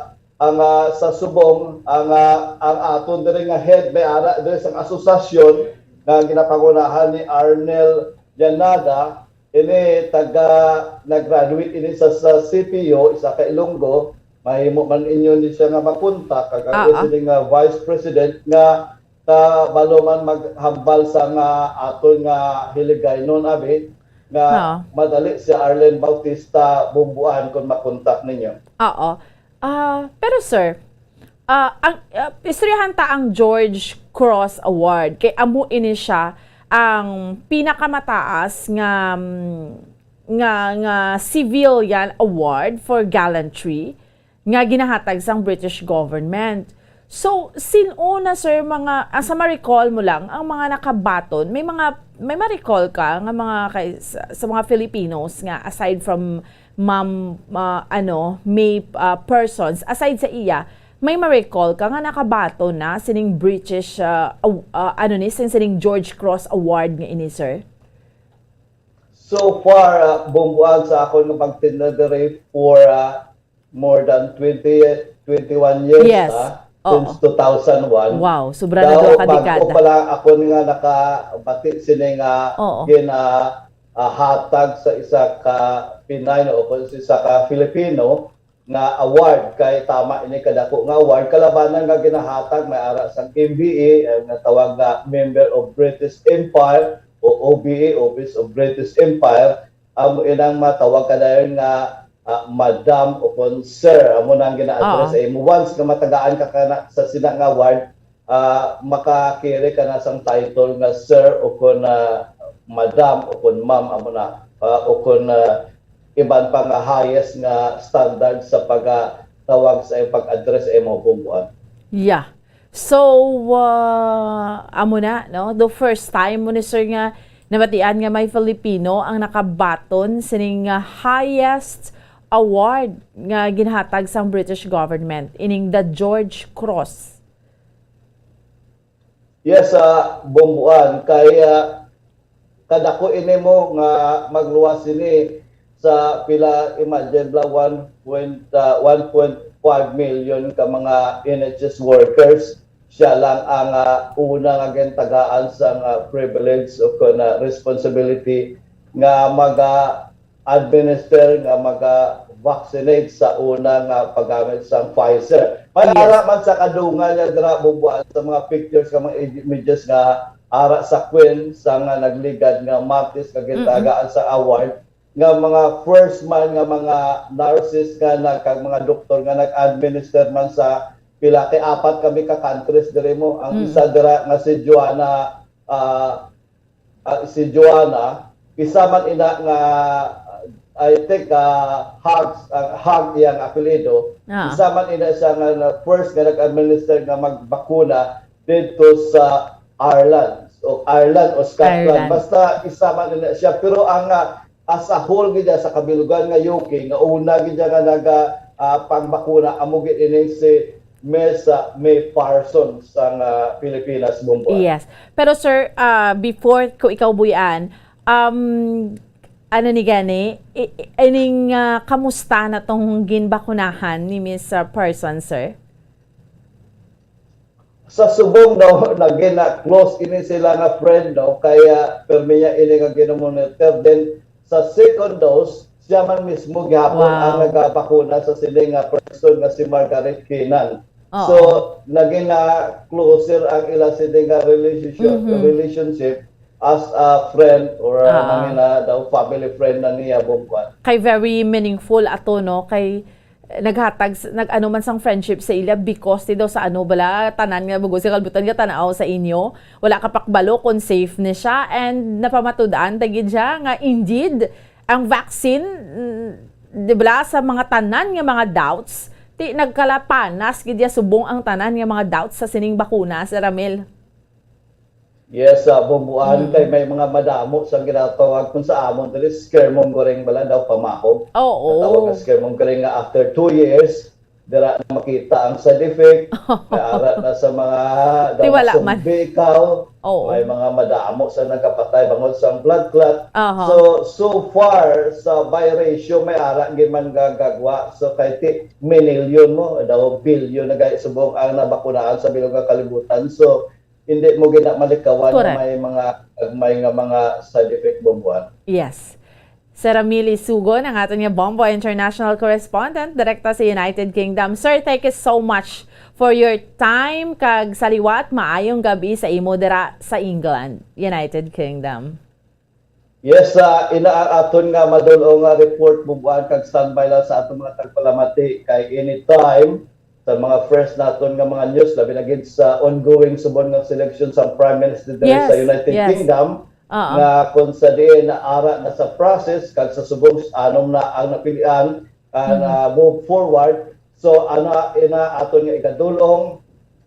ang, ah, sa subong, ang, ah, ang aton diri nga head may ara diri sa asosasyon nga ginapangunahan ni Arnel Llanada, ini taga, nag-graduate ini sa, sa C P U, isa ka Ilonggo, mahimo man inyo ni siya nga makontak, kag ang Ah, ah. sini nga vice president nga kabalo man maghambal sa nga aton nga hiligaynon, abi, nga Oo. madali si Arlene Bautista Bumbuan kung makontak ninyo. Oo. Ah, pero sir, ah, ang, ah, istoryahan ta ang George Cross Award. Kay amo ini siya ang pinakamataas nga, mm, nga, nga civilian award for gallantry nga ginahatag sang British government. So, sin-o na, sir, mga, ah, sa ma-recall mo lang, ang mga nakabaton, may mga, may ma-recall ka nga mga kay, sa, sa mga Filipinos nga aside from Ma'am, ah, ano, May, ah, Persons, aside sa iya, may ma-recall ka nga nakabaton na sining British, ah, aw-, ah, ano ni, sin-, sining George Cross Award nga ini, sir? So far, ah, bumbuan sa akon nga pagtinda diri for, ah, more than twenty, twenty-one years, Yes. ah, Oo. since two thousand one. Wow, sobra na Daw duha ka dekada. Bag-o pa lang ako nga nakabati sini nga Oo. gina, ah, hatag sa isa ka Pinay o kung sa isa ka Filipino nga award, kay tama ini kadako nga award, kalabanan nga ginahatag may ara sang M B E, eh, nga tawag nga Member of British Empire o O B E, Office of British Empire, amo inang matawag ka dayon nga, ah, madam o kon sir, amo nang gina-address Oo. sa imo. Once nga matagaan ka kana sa sina nga award, ah, makakiri ka na sang title nga sir o kon, ah, madam o kon ma'am, amo na, ah, o kon, ah, iban pa nga highest nga standard sa pagtawag sa iyang pag-address sa imo, bumbuan. Yeah. So, ah, amo na, no? The first time mo ni, sir, nga nabatian nga may Filipino ang nakabaton sining, ah, highest award nga ginhatag sang British government, ining the George Cross. Yes, ah, bumbuan. Kay, ah, kadako ini mo nga magluwas sini sa pila, imagine bala, one point, ah, one point five million ka mga N H S workers. Siya lang ang, ah, una nga gintagaan sang, ah, privilege o kon, ah, responsibility nga maga-administer, nga maga-vaccinate sa una nga paggamit sang Pfizer. Yes. Para man sa kadungan niya dira, bumbuan, sa mga pictures nga mga images nga ara sa Queen sa nga nagligad nga Martes nga Mm-mm. gintagaan sa award, nga mga first man nga mga nurses nga nag-, kag mga doktor nga nag-administer man sa pila kay apat kami ka countries diri mo. Ang Mm. isa dira nga si Joanna, ah, ah, si Joanna, isa man ina nga, I think, ah, Hag, ah, Hag iyang apelyido. Ah. Isa man ina siya nga na first nga nag-administer nga magbakuna didto sa Ireland o Ireland o Scotland. Ireland. Basta isa man ina siya. Pero ang, ah, as a whole gid sa kabilugan nga U K, nga una gid nga naga, ah, pangbakuna, amo gid ining si Miss, ah, May Parsons sang, ah, Pilipinas, bumbuan. Yes. Pero sir, ah, before ko ikaw buy-an, um, ano ni gani, i-, i-, ining, ah, kamusta na tong ginbakunahan ni Miss, ah, Parsons, sir? Sa subong daw, naging na close ini sila nga friend, no? Kaya permi niya ini nga ginomonitor. Then, sa second dose, siya man mismo gihapon Wow. ang nagabakuna sa sini nga person nga si Margaret Keenan. Oo. So, naging na closer ang ila sini nga relationship, Mhm. relationship as a friend or, uh, Ah. nangina daw family friend na niya, bumbuan. Kay very meaningful ato, no? Kay naghatag s-, nag-ano man sang friendship sa ila because ti daw sa ano bala, tanan nga bago sa kalbutan nga tan-aw sa inyo. Wala ka pakbalo kung safe ni siya and napamatud-an ta gid siya nga indeed ang vaccine, mm, di bala, sa mga tanan nga mga doubts, ti nagkalapanas gid ya subong ang tanan nga mga doubts sa sining bakuna, Sir Ramil. Yes, sa bumbuan Mm. kay may mga madamo sang ginatawag kung sa amon diri scaremongering bala daw pamahog. Oo. Natawag nga scaremongering nga after two years, dira na makita ang side effect, may ara na sa mga daw Ti wala man. masugbi ikaw, Oo. may mga madamo sa nagkapatay bangod sa blood clot. Aha. So, so far, sa by ratio, may ara gid man gagagwa. So, kay ti, minilyon mo, daw bilyon na gay subong ang nabakunaan sa bilog nga kalibutan. So, hindi mo gina malikawan nga Correct. may mga, may nga mga side effect, bumbuan. Yes. Sir Ramil Isugon, ang aton nga Bombo International Correspondent, direkta sa United Kingdom. Sir, thank you so much for your time. Kag sa liwat, maayong gabi sa imo dira sa England, United Kingdom. Yes, ah, ina ang aton nga madul-ong nga report, bumbuan, kag standby lang sa aton mga tagpalamati kay anytime sa mga fresh naton nga mga news, labi na gid sa ongoing subong nga selection sa Prime Minister diri Yes, sa United yes. Kingdom, Oo. nga kung sa diin na ara na sa process kag sa subong anom na ang napilian, ah, Mm. na move forward. So, ana ina aton nga igadul-ong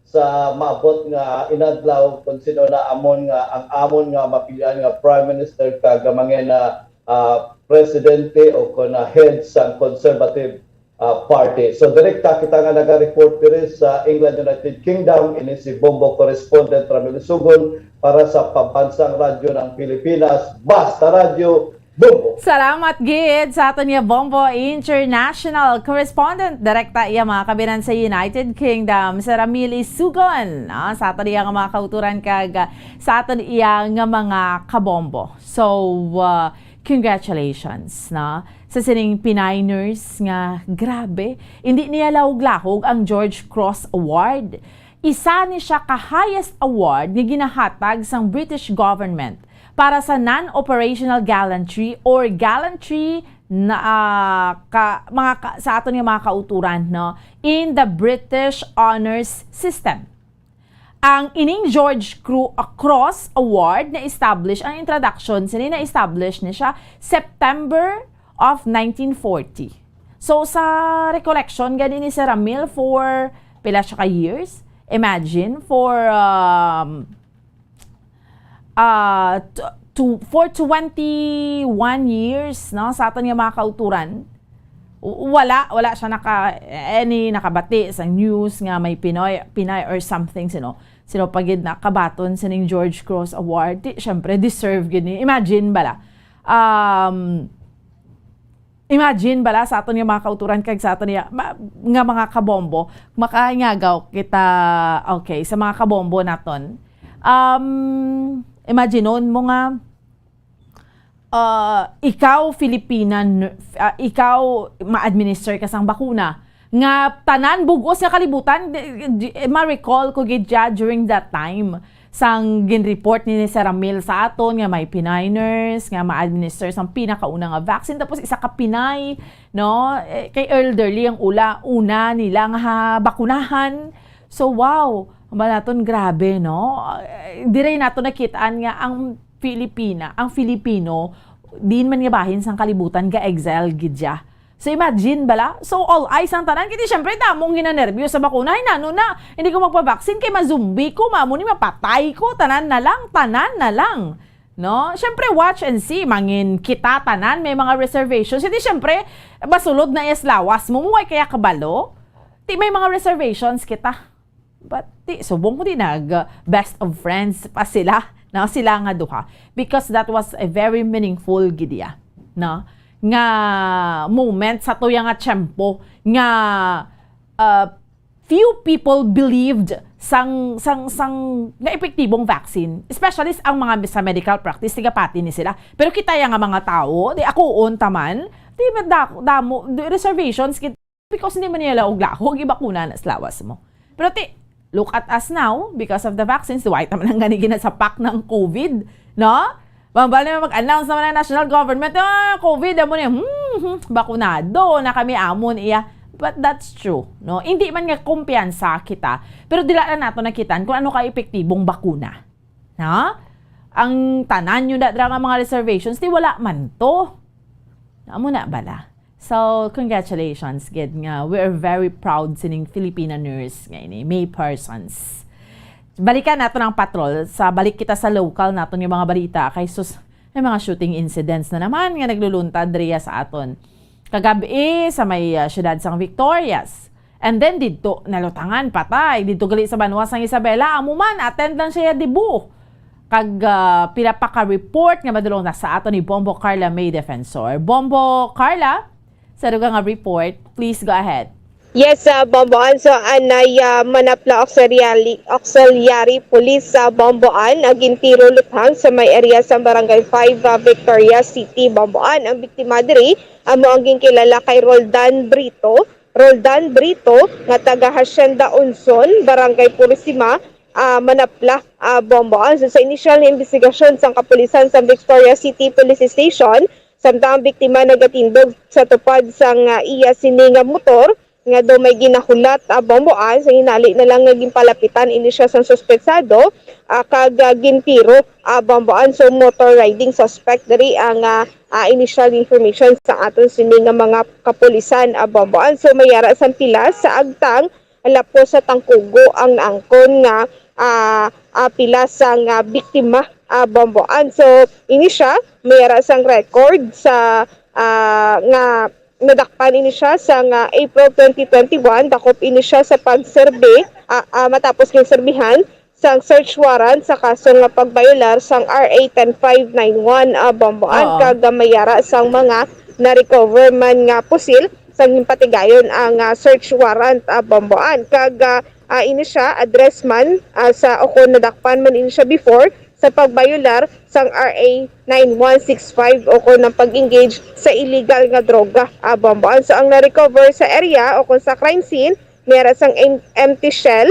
sa maabot nga inadlaw kung sino na amon nga, ang amon nga mapilian nga Prime Minister kag mangin na, ah, presidente o kon, ah, head sang Conservative, ah, Party. So, direkta kita nga naga-report diri sa England, United Kingdom. Ini si Bombo Correspondent Ramil Sugon para sa Pambansang Radyo ng Pilipinas, Basta Radyo, Bombo. Salamat gid sa aton nga Bombo International correspondent, direkta iya mga kabinan sa United Kingdom, si Ramil Isugon, ah, sa aton iya nga mga kauturan kag, ah, sa aton iya nga mga kabombo. So, ah, congratulations, no? Sa sining Pinay nurse nga grabe, hindi niya lahog-lahog ang George Cross Award. Isa ni siya ka highest award nga ginahatag sang British government para sa non-operational gallantry or gallantry na, ah, ka, mga ka, sa aton nga mga kauturan, no, in the British honors system. Ang ining George Cru-, Cross Award na-establish, ang introduction sini na-establish ni siya September of nineteen forty. So, sa recollection gani ni Sir Ramil, for pila siya ka years? Imagine, for, um, ah, t-, to, for twenty-one years, no, sa aton nga mga kauturan, w-, wala, wala siya naka, any nakabati sa news nga may Pinoy, Pinay or something, sino, sino pa gid nakabaton sining George Cross Award. Di, syempre, deserve gid ni. Imagine bala. Um, imagine bala sa aton nga mga kauturan kag sa aton nga, ma-, nga mga kabombo, makaingagaw kita, okay, sa mga kabombo naton. Um, imaginon mo nga, ah, ikaw, Filipina, n-, ah, ikaw, ma-administer ka sang bakuna, nga tanan bug-os nga kalibutan, di, di, ma-recall ko gid siya during that time. Sang gin-report ni Sir Ramil sa aton nga may Pinay nurse nga ma-administer sang pinakauna nga vaccine, tapos isa ka Pinay, no? Eh, kay elderly ang ula, una nila nga ha-, bakunahan. So, wow, ang ba naton grabe, no? Eh, diray nato nakitaan nga ang Filipina, ang Filipino, din man nga bahin sang kalibutan, ga-exile gid siya. So, imagine bala. So, all eyes ang tanan. Kaya, syempre, damong ginanervyos sa bakuna. Ay, nano na, hindi ko magpa-vaccine kay mazumbi ko, mamo ni mapatay ko. Tanan na lang, tanan na lang. No? Syempre, watch and see. Mangin kita tanan, may mga reservations. Hindi, syempre, masulod na yes lawas mo. Muway kaya kabalo. Ti, may mga reservations kita. But di, subong ko di nag, uh, best of friends pa sila, no? Sila nga duha. Because that was a very meaningful gid iya, no? Nga moment sa tuya nga tiyempo nga, uh, few people believed sang, sang, sang nga epektibong vaccine, especially ang mga sa medical practice, tigapati ni sila. Pero kita ya nga mga tawo, di akuon taman, di ba da-, damo, di reservations gid. Because hindi man nila lahog-lahog, ibakuna na sa lawas mo. Pero ti, look at us now, because of the vaccines, why taman ang gani ginasapak ng COVID, no? Mambal na mag-announce naman ang national government, "Ah, COVID, amo ni, hmm, hmm, bakunado na kami, amo ni iya." But that's true, no? Hindi man nga kumpiyansa kita, pero dila na nato nakitaan kung ano ka epektibong bakuna. Ha? Ang tanan nyo na dira nga mga reservations, di wala man to. Amo na bala. So, congratulations, gid nga. We are very proud sining Filipina nurse nga ini, May Persons. Balikan nato ang patrol. Sa balik kita sa local nato nga mga balita, kay sus, may mga shooting incidents na naman nga nagluluntad diriya sa aton. Kagab-i sa may, ah, siyudad sang Victorias. And then didto, nalutangan, patay. Didto gali sa banwa sang Isabela, amo man, attend lang siya dibu. Kag, ah, pila pa ka report nga madulong na sa aton ni Bombo Carla May Defensor. Bombo Carla, sa dugang nga report, please go ahead. Yes, ah, Bomboan. So, anay, ah, Manapla Auxiliary, Auxiliary Police sa Bomboan, ah, gintiro luthang sa may area sa Barangay five, ah, Victoria City, Bomboan. Ang biktima diri, amo ang ginkilala kay Roldan Brito. Roldan Brito, nga taga Hacienda Unson, Barangay Purisima, ah, Manapla, ah, Bomboan. So, sa inisyal nga imbestigasyon sang kapulisan sa Victoria City Police Station, samtang ang biktima nagatindog sa tupad sang, ah, iya sini nga motor, nga daw may ginahulat, ah, Bomboan, sa hinali na lang nga ginpalapitan ini siya sang suspetsado, ah, kag, ah, gintiro, ah, Bomboan. So, motor riding suspect diri ang, ah, ah, initial information sa aton sini nga mga kapulisan, ah, Bomboan. So, may ara sang pilas sa agtang lapos sa tangkugo ang naangkon nga, ah, ah, pilas sang biktima, ah, Bomboan. So, ini siya, may ara sang record sa, ah, nga nadakpan ini siya sa nga April twenty twenty-one, dakop ini siya sa pagserbi, ah, ah, matapos ginserbihan sang search warrant sa kaso nga pagbayolar sang R A ten five nine one, ah, Bomboan, Oo. kag, ah, may ara sang mga na-recover man nga pusil sang ginpatigayon ang, ah, search warrant, ah, Bomboan, kag, ah, ah, ini siya address man, ah, sa, o kon nadakpan man ini siya before sa pagbayolar sang R A nine one six five o kon ang pag-engage sa illegal nga droga, ah, Bomboan. So, ang na-recover sa area o kon sa crime scene, may ara sang em-, empty shell,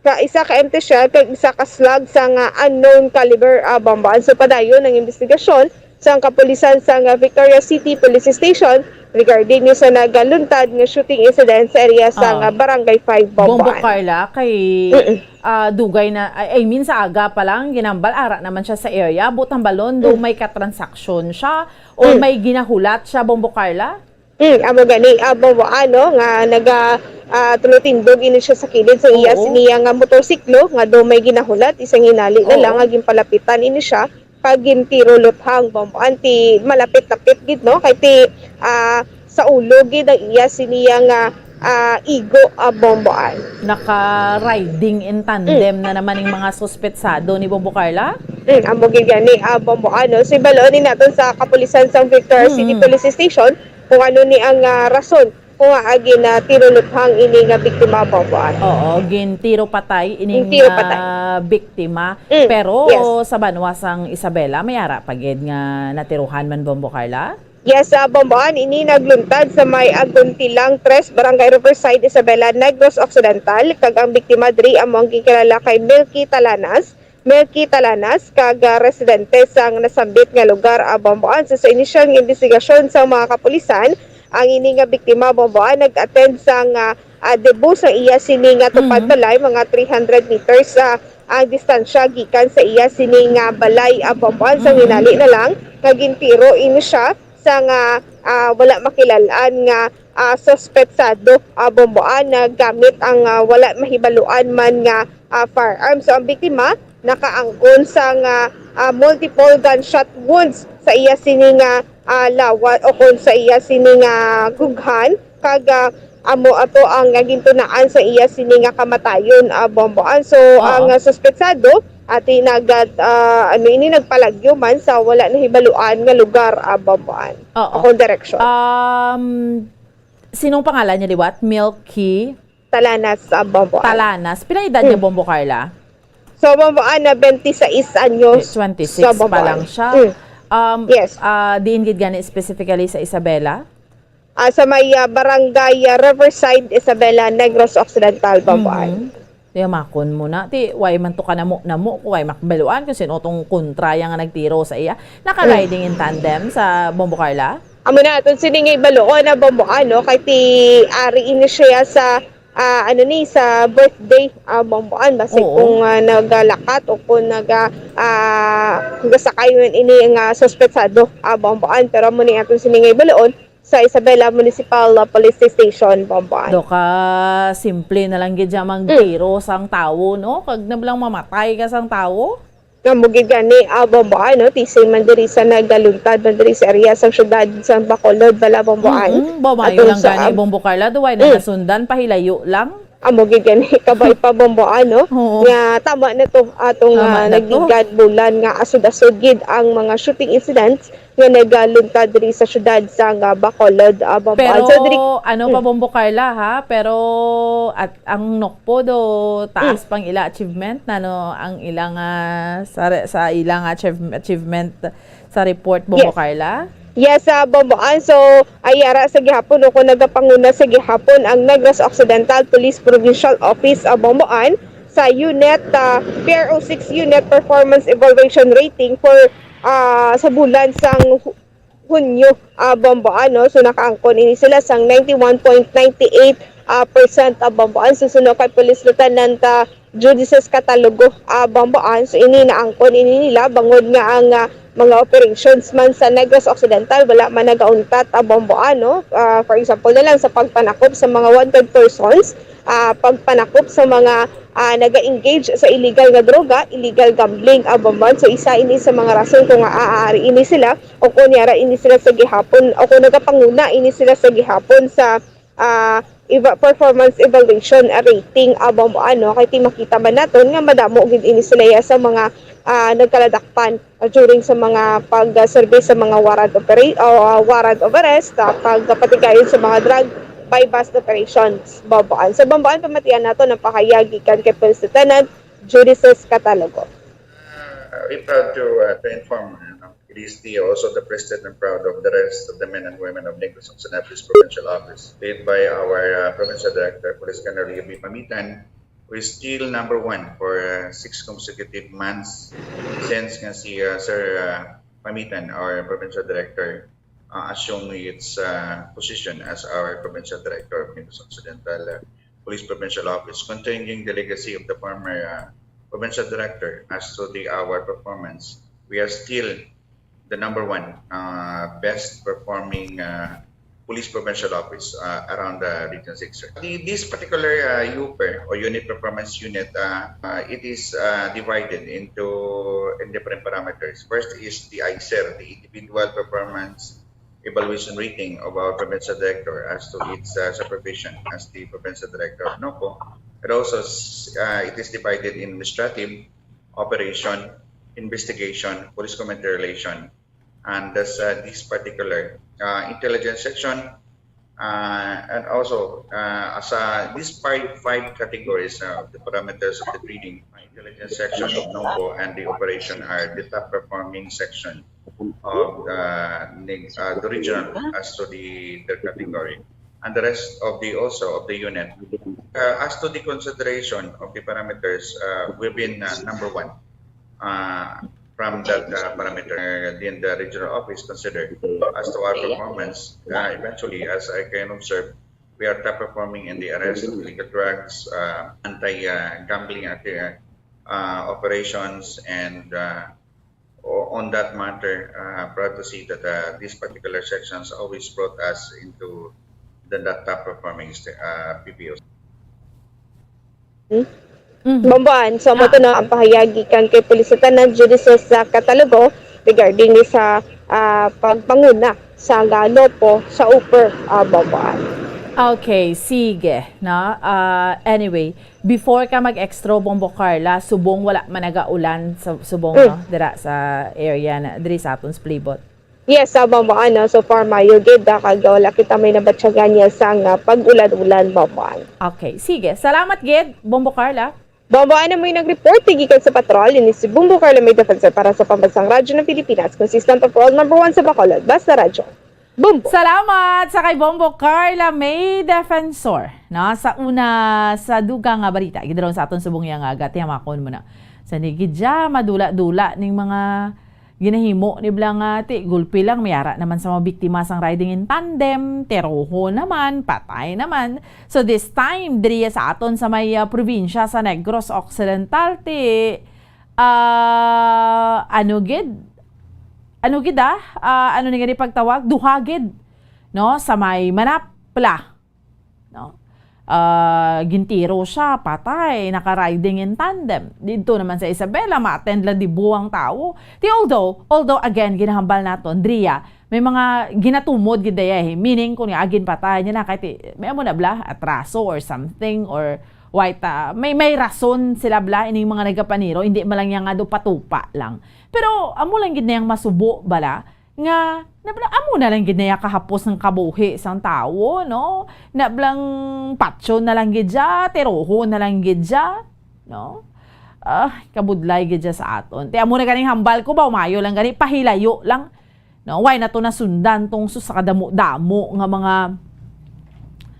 ka isa ka empty shell kag isa ka slug sang unknown caliber, ah, Bomboan. So, padayon ang investigasyon sang kapulisan sang Victoria City Police Station regarding ni sa nagaluntad nga shooting incident sa area sang, Ah. ah, Barangay five, Bombo Bomboan. Carla, kay, Mm-mm. ah, dugay na, I, I mean, sa aga pa lang, ginambal, ara naman siya sa area. Buot hambalon, do Mm. may katransaksyon siya o Mm. may ginahulat siya, Bombo Carla? Mm, amo gani, ah, Bombo, ano, nga naga, ah, tulotindog ini siya sa kilid sa iya Oo. siniya nga motorsiklo, nga do may ginahulat, isang hinali na Oo. lang nga ginpalapitan ini siya, kag gintiro luthang, Bombo, anti malapit-lapit gid, no? Kay ti, ah, sa ulo gid ang iya siniya nga, ah, igo, ah, Bombo, an. Naka-riding in tandem Mm. na naman yung mga suspetsado ni Bombo Carla? Mm, amo gid gani, ah, Bombo, ano? So, ibaloon ni naton sa kapulisan sa Victoria City Mm. Police Station kung ano ni ang, ah, rason kung nga agi na tiro luthang ini nga biktima, Bombo, ano? Oo, gintiro patay ining, Gintiro patay. ah, biktima. Mm, Pero yes. sa banwa sang Isabela, may ara pa gid nga natiruhan man, Bombo Carla? Yes, ah, Bombo, an, ini nagluntad sa may Aguntilang tres, Barangay Riverside, Isabela, Negros Occidental, kag ang biktima diri amo ang gikilala kay Milky Talanas. Milky Talanas, kag, ah, residente sang nasambit nga lugar, ah, Bombo, an. So, sa inisyal nga investigasyon sang mga kapulisan, ang ini nga biktima, Bombo, an, nag-attend sang, ah, ah, debut sang iya sini nga tupad Mhm. balay, mga three hundred meters, ah, ang distansya gikan sa iya sini nga balay, ah, Bombo, an. Sa Mhm. hinali na lang nga gintiro ini siya sang, ah, ah, wala makilal-an nga, ah, suspetsado, ah, Bombo, an, na gamit ang, ah, wala mahibaluan man nga, ah, firearm. So, ang biktima nakaangkon sang, ah, ah, multiple gunshot wounds sa iya sini nga, ah, lawas o kon sa iya sini nga gughan, kag, ah, amo ato ang, ah, gintunaan sa iya sini nga kamatayon, ah, Bombo, an. So, Oo. ang, ah, suspetsado, ati nag-, ah, ano ini, nagpalagyo man sa wala nahibaluan nga lugar, ah, Bombo, an. Oo. Akong direksyon. Um, sinong pangalan niya liwat? Milky? Talanas, ah, Bombo, an. Talanas. Pila edad niya, Mm. Bombo Carla? So, Bombo, an, na twenty-six anyos Eh, twenty-six sa Bombo, pa an. lang siya. Mm. Um, Yes. ah, diin gid gani specifically sa Isabela? Ah, sa may, ah, barangay, ah, Riverside, Isabela, Negros Occidental, Bombo, an. Mhm. Ti, makon mo na. Ti, way man to ka namo-namo, kung way makbaluan kung sino tong kontra yang nga nagtiro sa iya. Naka-riding in tandem sa Bombo Carla? Amo na, aton sini nga ibaluon na Bombo, ano, kay ti ari ini siya sa, ah, ano ni, sa birthday, ah, Bombo, an, basi Oo. kung, ah, nagalakat o kung naga-, ah, gasakay man ini nga suspetsado, ah, Bombo, an. Pero amo ni aton sini nga ibaluon, sa Isabela Municipal, uh, Police Station, Bombo, an. Do ka simple na lang gid siya Mm. magtiro sang tawo, no? Kag na lang mamatay ka sang tawo? Nga mo gid gani, ah, Bombo, an, no? Ti same man diri sa nagaluntad man diri sa area sa siyudad sa Bacolod, bala, Bombo, an. Mm-mm. Ba, maayo Atong lang sa, gani, ah, Bombo Carla, do way na Mm. nasundan, pahilayo lang. Amo gid gani, kabay pa, Bombo, an, no? Oo. Nga tama na to, atong, Tama ah, na to. nagigad bulan nga asod-asod gid ang mga shooting incidents nga nagaluntad diri sa siyudad sang, ah, Bacolod, ah, Bombo. Pero, So, diri ano pa, Mm. Bombo Carla, ha? Pero, at ang Nokpo do, taas Mm. pang ila achievement, nano ang ilang, ah, sa re-, sa ilang achieve-, achievement sa report, Bombo Yes. Carla? Yes, ah, Bombo. Ah, so, ay ara sa gihapon, o kung nagapanguna sa gihapon ang Negros Occidental Police Provincial Office, ah, Bombo, an, sa unit, ah, P R O six unit performance evaluation rating for, ah, sa bulan sang Hu-, Hunyo, ah, Bombo, an, no? So, nakaangkon ini sila sang ninety-one point nine eight, ah, percent, ah, Bombo, an. Susunod kay Police Lieutenant, ah, Judices Catalogo, ah, Bombo, an. So, ini naangkon ini nila bangod nga ang, ah, mga operations man sa Negros Occidental wala man nagauntat, ah, Bombo, an, no? Ah, for example na lang sa pagpanakop sa mga wanted persons, ah, pagpanakop sa mga, ah, naga-engage sa illegal nga droga, illegal gambling, ah, Bombo, an. So, isa ini sa mga rason kung nga aari ini sila o kung yara ini sila sa gihapon o kung nagapanguna ini sila sa gihapon sa, ah, eva-, performance evaluation, ah, rating, ah, Bombo An, no? Kay ti makita man naton nga madamo gid ini sila ya sa mga, ah, nagkaladakpan, ah, during sa mga pag-serve sa mga warrant opera-, o, ah, warrant of arrest, ah, kag patigayon sa mga drug buy-bust operations, Bombo An. Sa Bombo An, pamatian naton ang pahayag gikan kay Police Lieutenant Judices Catalogo. Uh, we proud to, uh, to inform, you know, it is the, also the privileged and proud of the rest of the men and women of Negros Occidental's Provincial Office, led by our, uh, Provincial Director, Police Colonel Leo B. Pamitan, who is still number one for, uh, six consecutive months since nga si, uh, Sir, uh, Pamitan, our Provincial Director, uh, assumed its, uh, position as our Provincial Director of Negros Occidental, uh, Police Provincial Office, continuing the legacy of the former, uh, Provincial Director. As to the, our performance, we are still the number one, uh, best performing, uh, police provincial office, uh, around the Region six. The, this particular, uh, U P E R or Unit Performance Unit, uh, uh, it is, uh, divided into in different parameters. First is the I C E R, the Individual Performance Evaluation Rating of our Provincial Director as to its, uh, supervision as the Provincial Director of NOPO. It also s-, uh, it is divided in administrative, operation, investigation, police community relation, and this, uh, this particular, uh, intelligence section, uh, and also, uh, as, uh, these five, five categories, uh, of the parameters of the breeding, intelligence section of NOPO and the operation are the top performing section of, uh, the, uh, the regional as to the, their category, and the rest of the, also of the unit. Uh, as to the consideration of the parameters, uh, we've been, uh, number one, uh, from that, uh, parameter. Uh, then the regional office considered as to our performance. Uh, eventually, as I can observe, we are top performing in the arrest of illegal drugs, uh, anti, uh, gambling, uh, uh, operations, and, uh, o-, on that matter, uh, proud to see that, uh, these particular sections always brought us into the, the top performing st-, uh, P P Os. Hmm? Mhm. Bombo An, so, amo to, no, ang pahayag gikan kay Police Lieutenant Judices sa Catalogo regarding ni sa, ah, pagpanguna sa, ah, NOPO sa U P E R, ah, Bombo An. Okay, sige, no? Ah, anyway, before ka mag-extra, Bombo Carla, subong wala man nagaulan sa, subong, Mm. no? Dira sa area na, diri sa aton sa palibot. Yes, sa Bombo An, no? So far, maayo gid, ah, kag wala kita may nabatyagan niya sang, ah, pag-ulan-ulan, Bombo An. Okay, sige. Salamat gid, Bombo Carla. Bombo An, amoy nag-report, gikan sa patrol, ini si Bombo Carla May Defensor para sa Pambansang Radyo ng Pilipinas, consistent of all, number one sa Bacolod. Basta Radyo. Bombo. Salamat sa kay Bombo Carla May Defensor. No, sa una, sa dugang nga balita, gidalon sa aton subong nga aga, tiyamakon mo na. Sa ni gid siya, madula-dula ning mga ginahimo ni bala nga ti gulpi lang, may ara naman sa mga biktima sang riding in tandem, tiroho naman, patay naman. So this time, diri sa aton sa may, ah, probinsya sa Negros Occidental, ti, ah, ano gid? Ano gid, ah? Ah, ano ni gani pagtawag? Duha gid, no? Sa may Manapla. No? Ah, gintiro siya, patay, naka-riding in tandem. Didto naman sa Isabela, ma-attend lang dibo ang tawo. Ti although, although again, ginahambal naton, Dria, may mga ginatumod gid daya, eh. Meaning, kung nga ginpatay niya na, kahit i-, may amo na bala, atraso or something, or wait, ah, may, may rason sila bala, ining mga nagapaniro, hindi man lang niya nga do patupa lang. Pero, amo lang gid na yang masubo bala, nga, na bala, amo na lang gid na iya kahapos ng kabuhi sang tawo, no? Na blang patyon na lang gid siya, tirohon na lang gid siya, no? Ah, kabudlay gid siya sa aton. Ti amo na ganing hambal ko ba, umayo lang gani, pahilayo lang. No, why na to nasundan tong sus sa kadamo-damo nga mga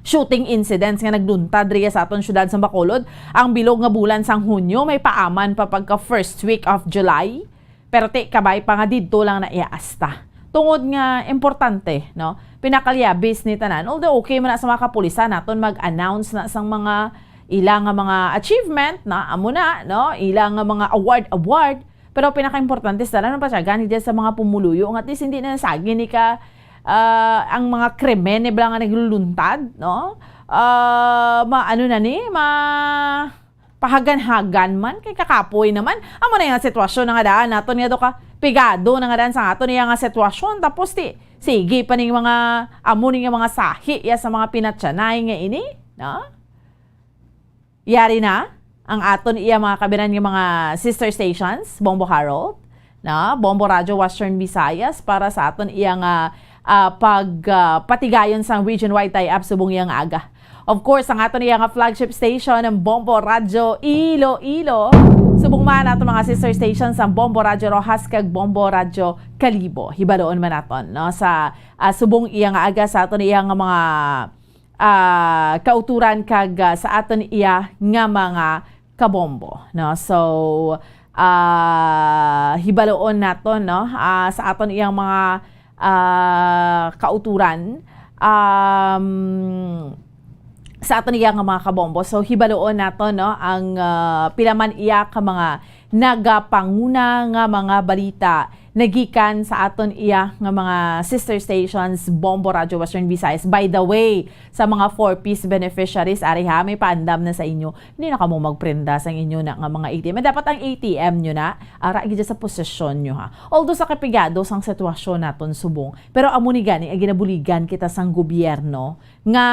shooting incidents nga nagluntad riya sa aton syudad sa Bacolod? Ang bilog nga bulan sang Hunyo may paaman pa pagka first week of July. Pero ti kabay pa nga didto lang na iya asta. Tungod nga importante, no? Pinakalyabis ni tanan. Although okay man na sa mga kapulisan naton mag-announce na sang mga ila nga mga achievement na amo na, no? Ila nga mga award, award. Pero pinakaimportante sa tanan, pa siya gani dyan sa mga pumuluyo nga at least hindi na nasagi ni ka, ah, ang mga krimen ni bala nga nagluluntad, no? Ah, ma-, ano na ni, ma-, pahagan-hagan man, kay kakapoy naman. Amo na yung sitwasyon na nga daan naton nga do ka, pigado na nga daan sa aton iya nga sitwasyon. Tapos ti, sige pa ning mga, amo ning mga sahi ya sa mga pinatyanay nga ini. No? Yari na ang aton iya mga kabinan nga mga sister stations, Bombo Harold, na Bombo Radyo Western Visayas para sa aton iya nga, ah, pag, ah, patigayon sang region-wide tie-up subong iya nga aga. Of course, ang aton iya nga flagship station, ang Bombo Radyo Iloilo. Subong man aton mga sister stations, ang Bombo Radyo Roxas kag Bombo Radyo Kalibo. Hibaloon man naton, no, sa, ah, subong iya nga aga sa aton iya nga mga ah, kauturan kag, ah, sa aton iya nga mga kabombo, no? So, ah, hibaloon naton, no? Ah, sa aton iyang mga, ah, kauturan, um, sa aton iya nga mga kabombo. So, hibaloon naton, no, ang, ah, pila man iya ka mga nagapanguna nga mga balita nagikan sa aton iya nga mga sister stations, Bombo Radyo Western Visayas. By the way, sa mga four Ps beneficiaries, ari ha, may paandam na sa inyo. Hindi na kamo magprenda sang inyo na nga mga A T M. Dapat ang A T M nyo na, ara gid sa posesyon nyo ha. Although sa kapigado sang sitwasyon naton subong, pero amo ni gani ang ginabuligan kita sang gobyerno nga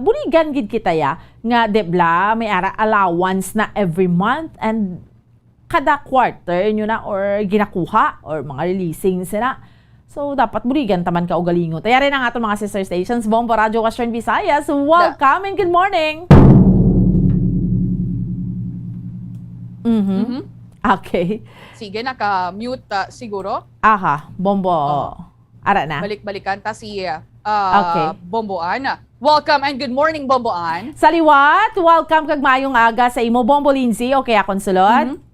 buligan gid kita ya nga debla may ara allowance na every month and kada quarter nyo na or ginakuha or mga releasing sila. So, dapat buligan taman ka ugalingon. Tayari na nga aton mga sister stations, Bombo Radyo Western Visayas. Welcome and good morning. Mhm. Mhm. Okay. Sige, naka-mute, ah, siguro. Aha, Bombo. Oh. Ara na. Balik-balikan ta si, ah, Okay. Bomboan. Welcome and good morning, Bomboan. Sa liwat, welcome kag maayong aga sa imo, Bombo Lindsay. Okay, akon sulod? Mhm.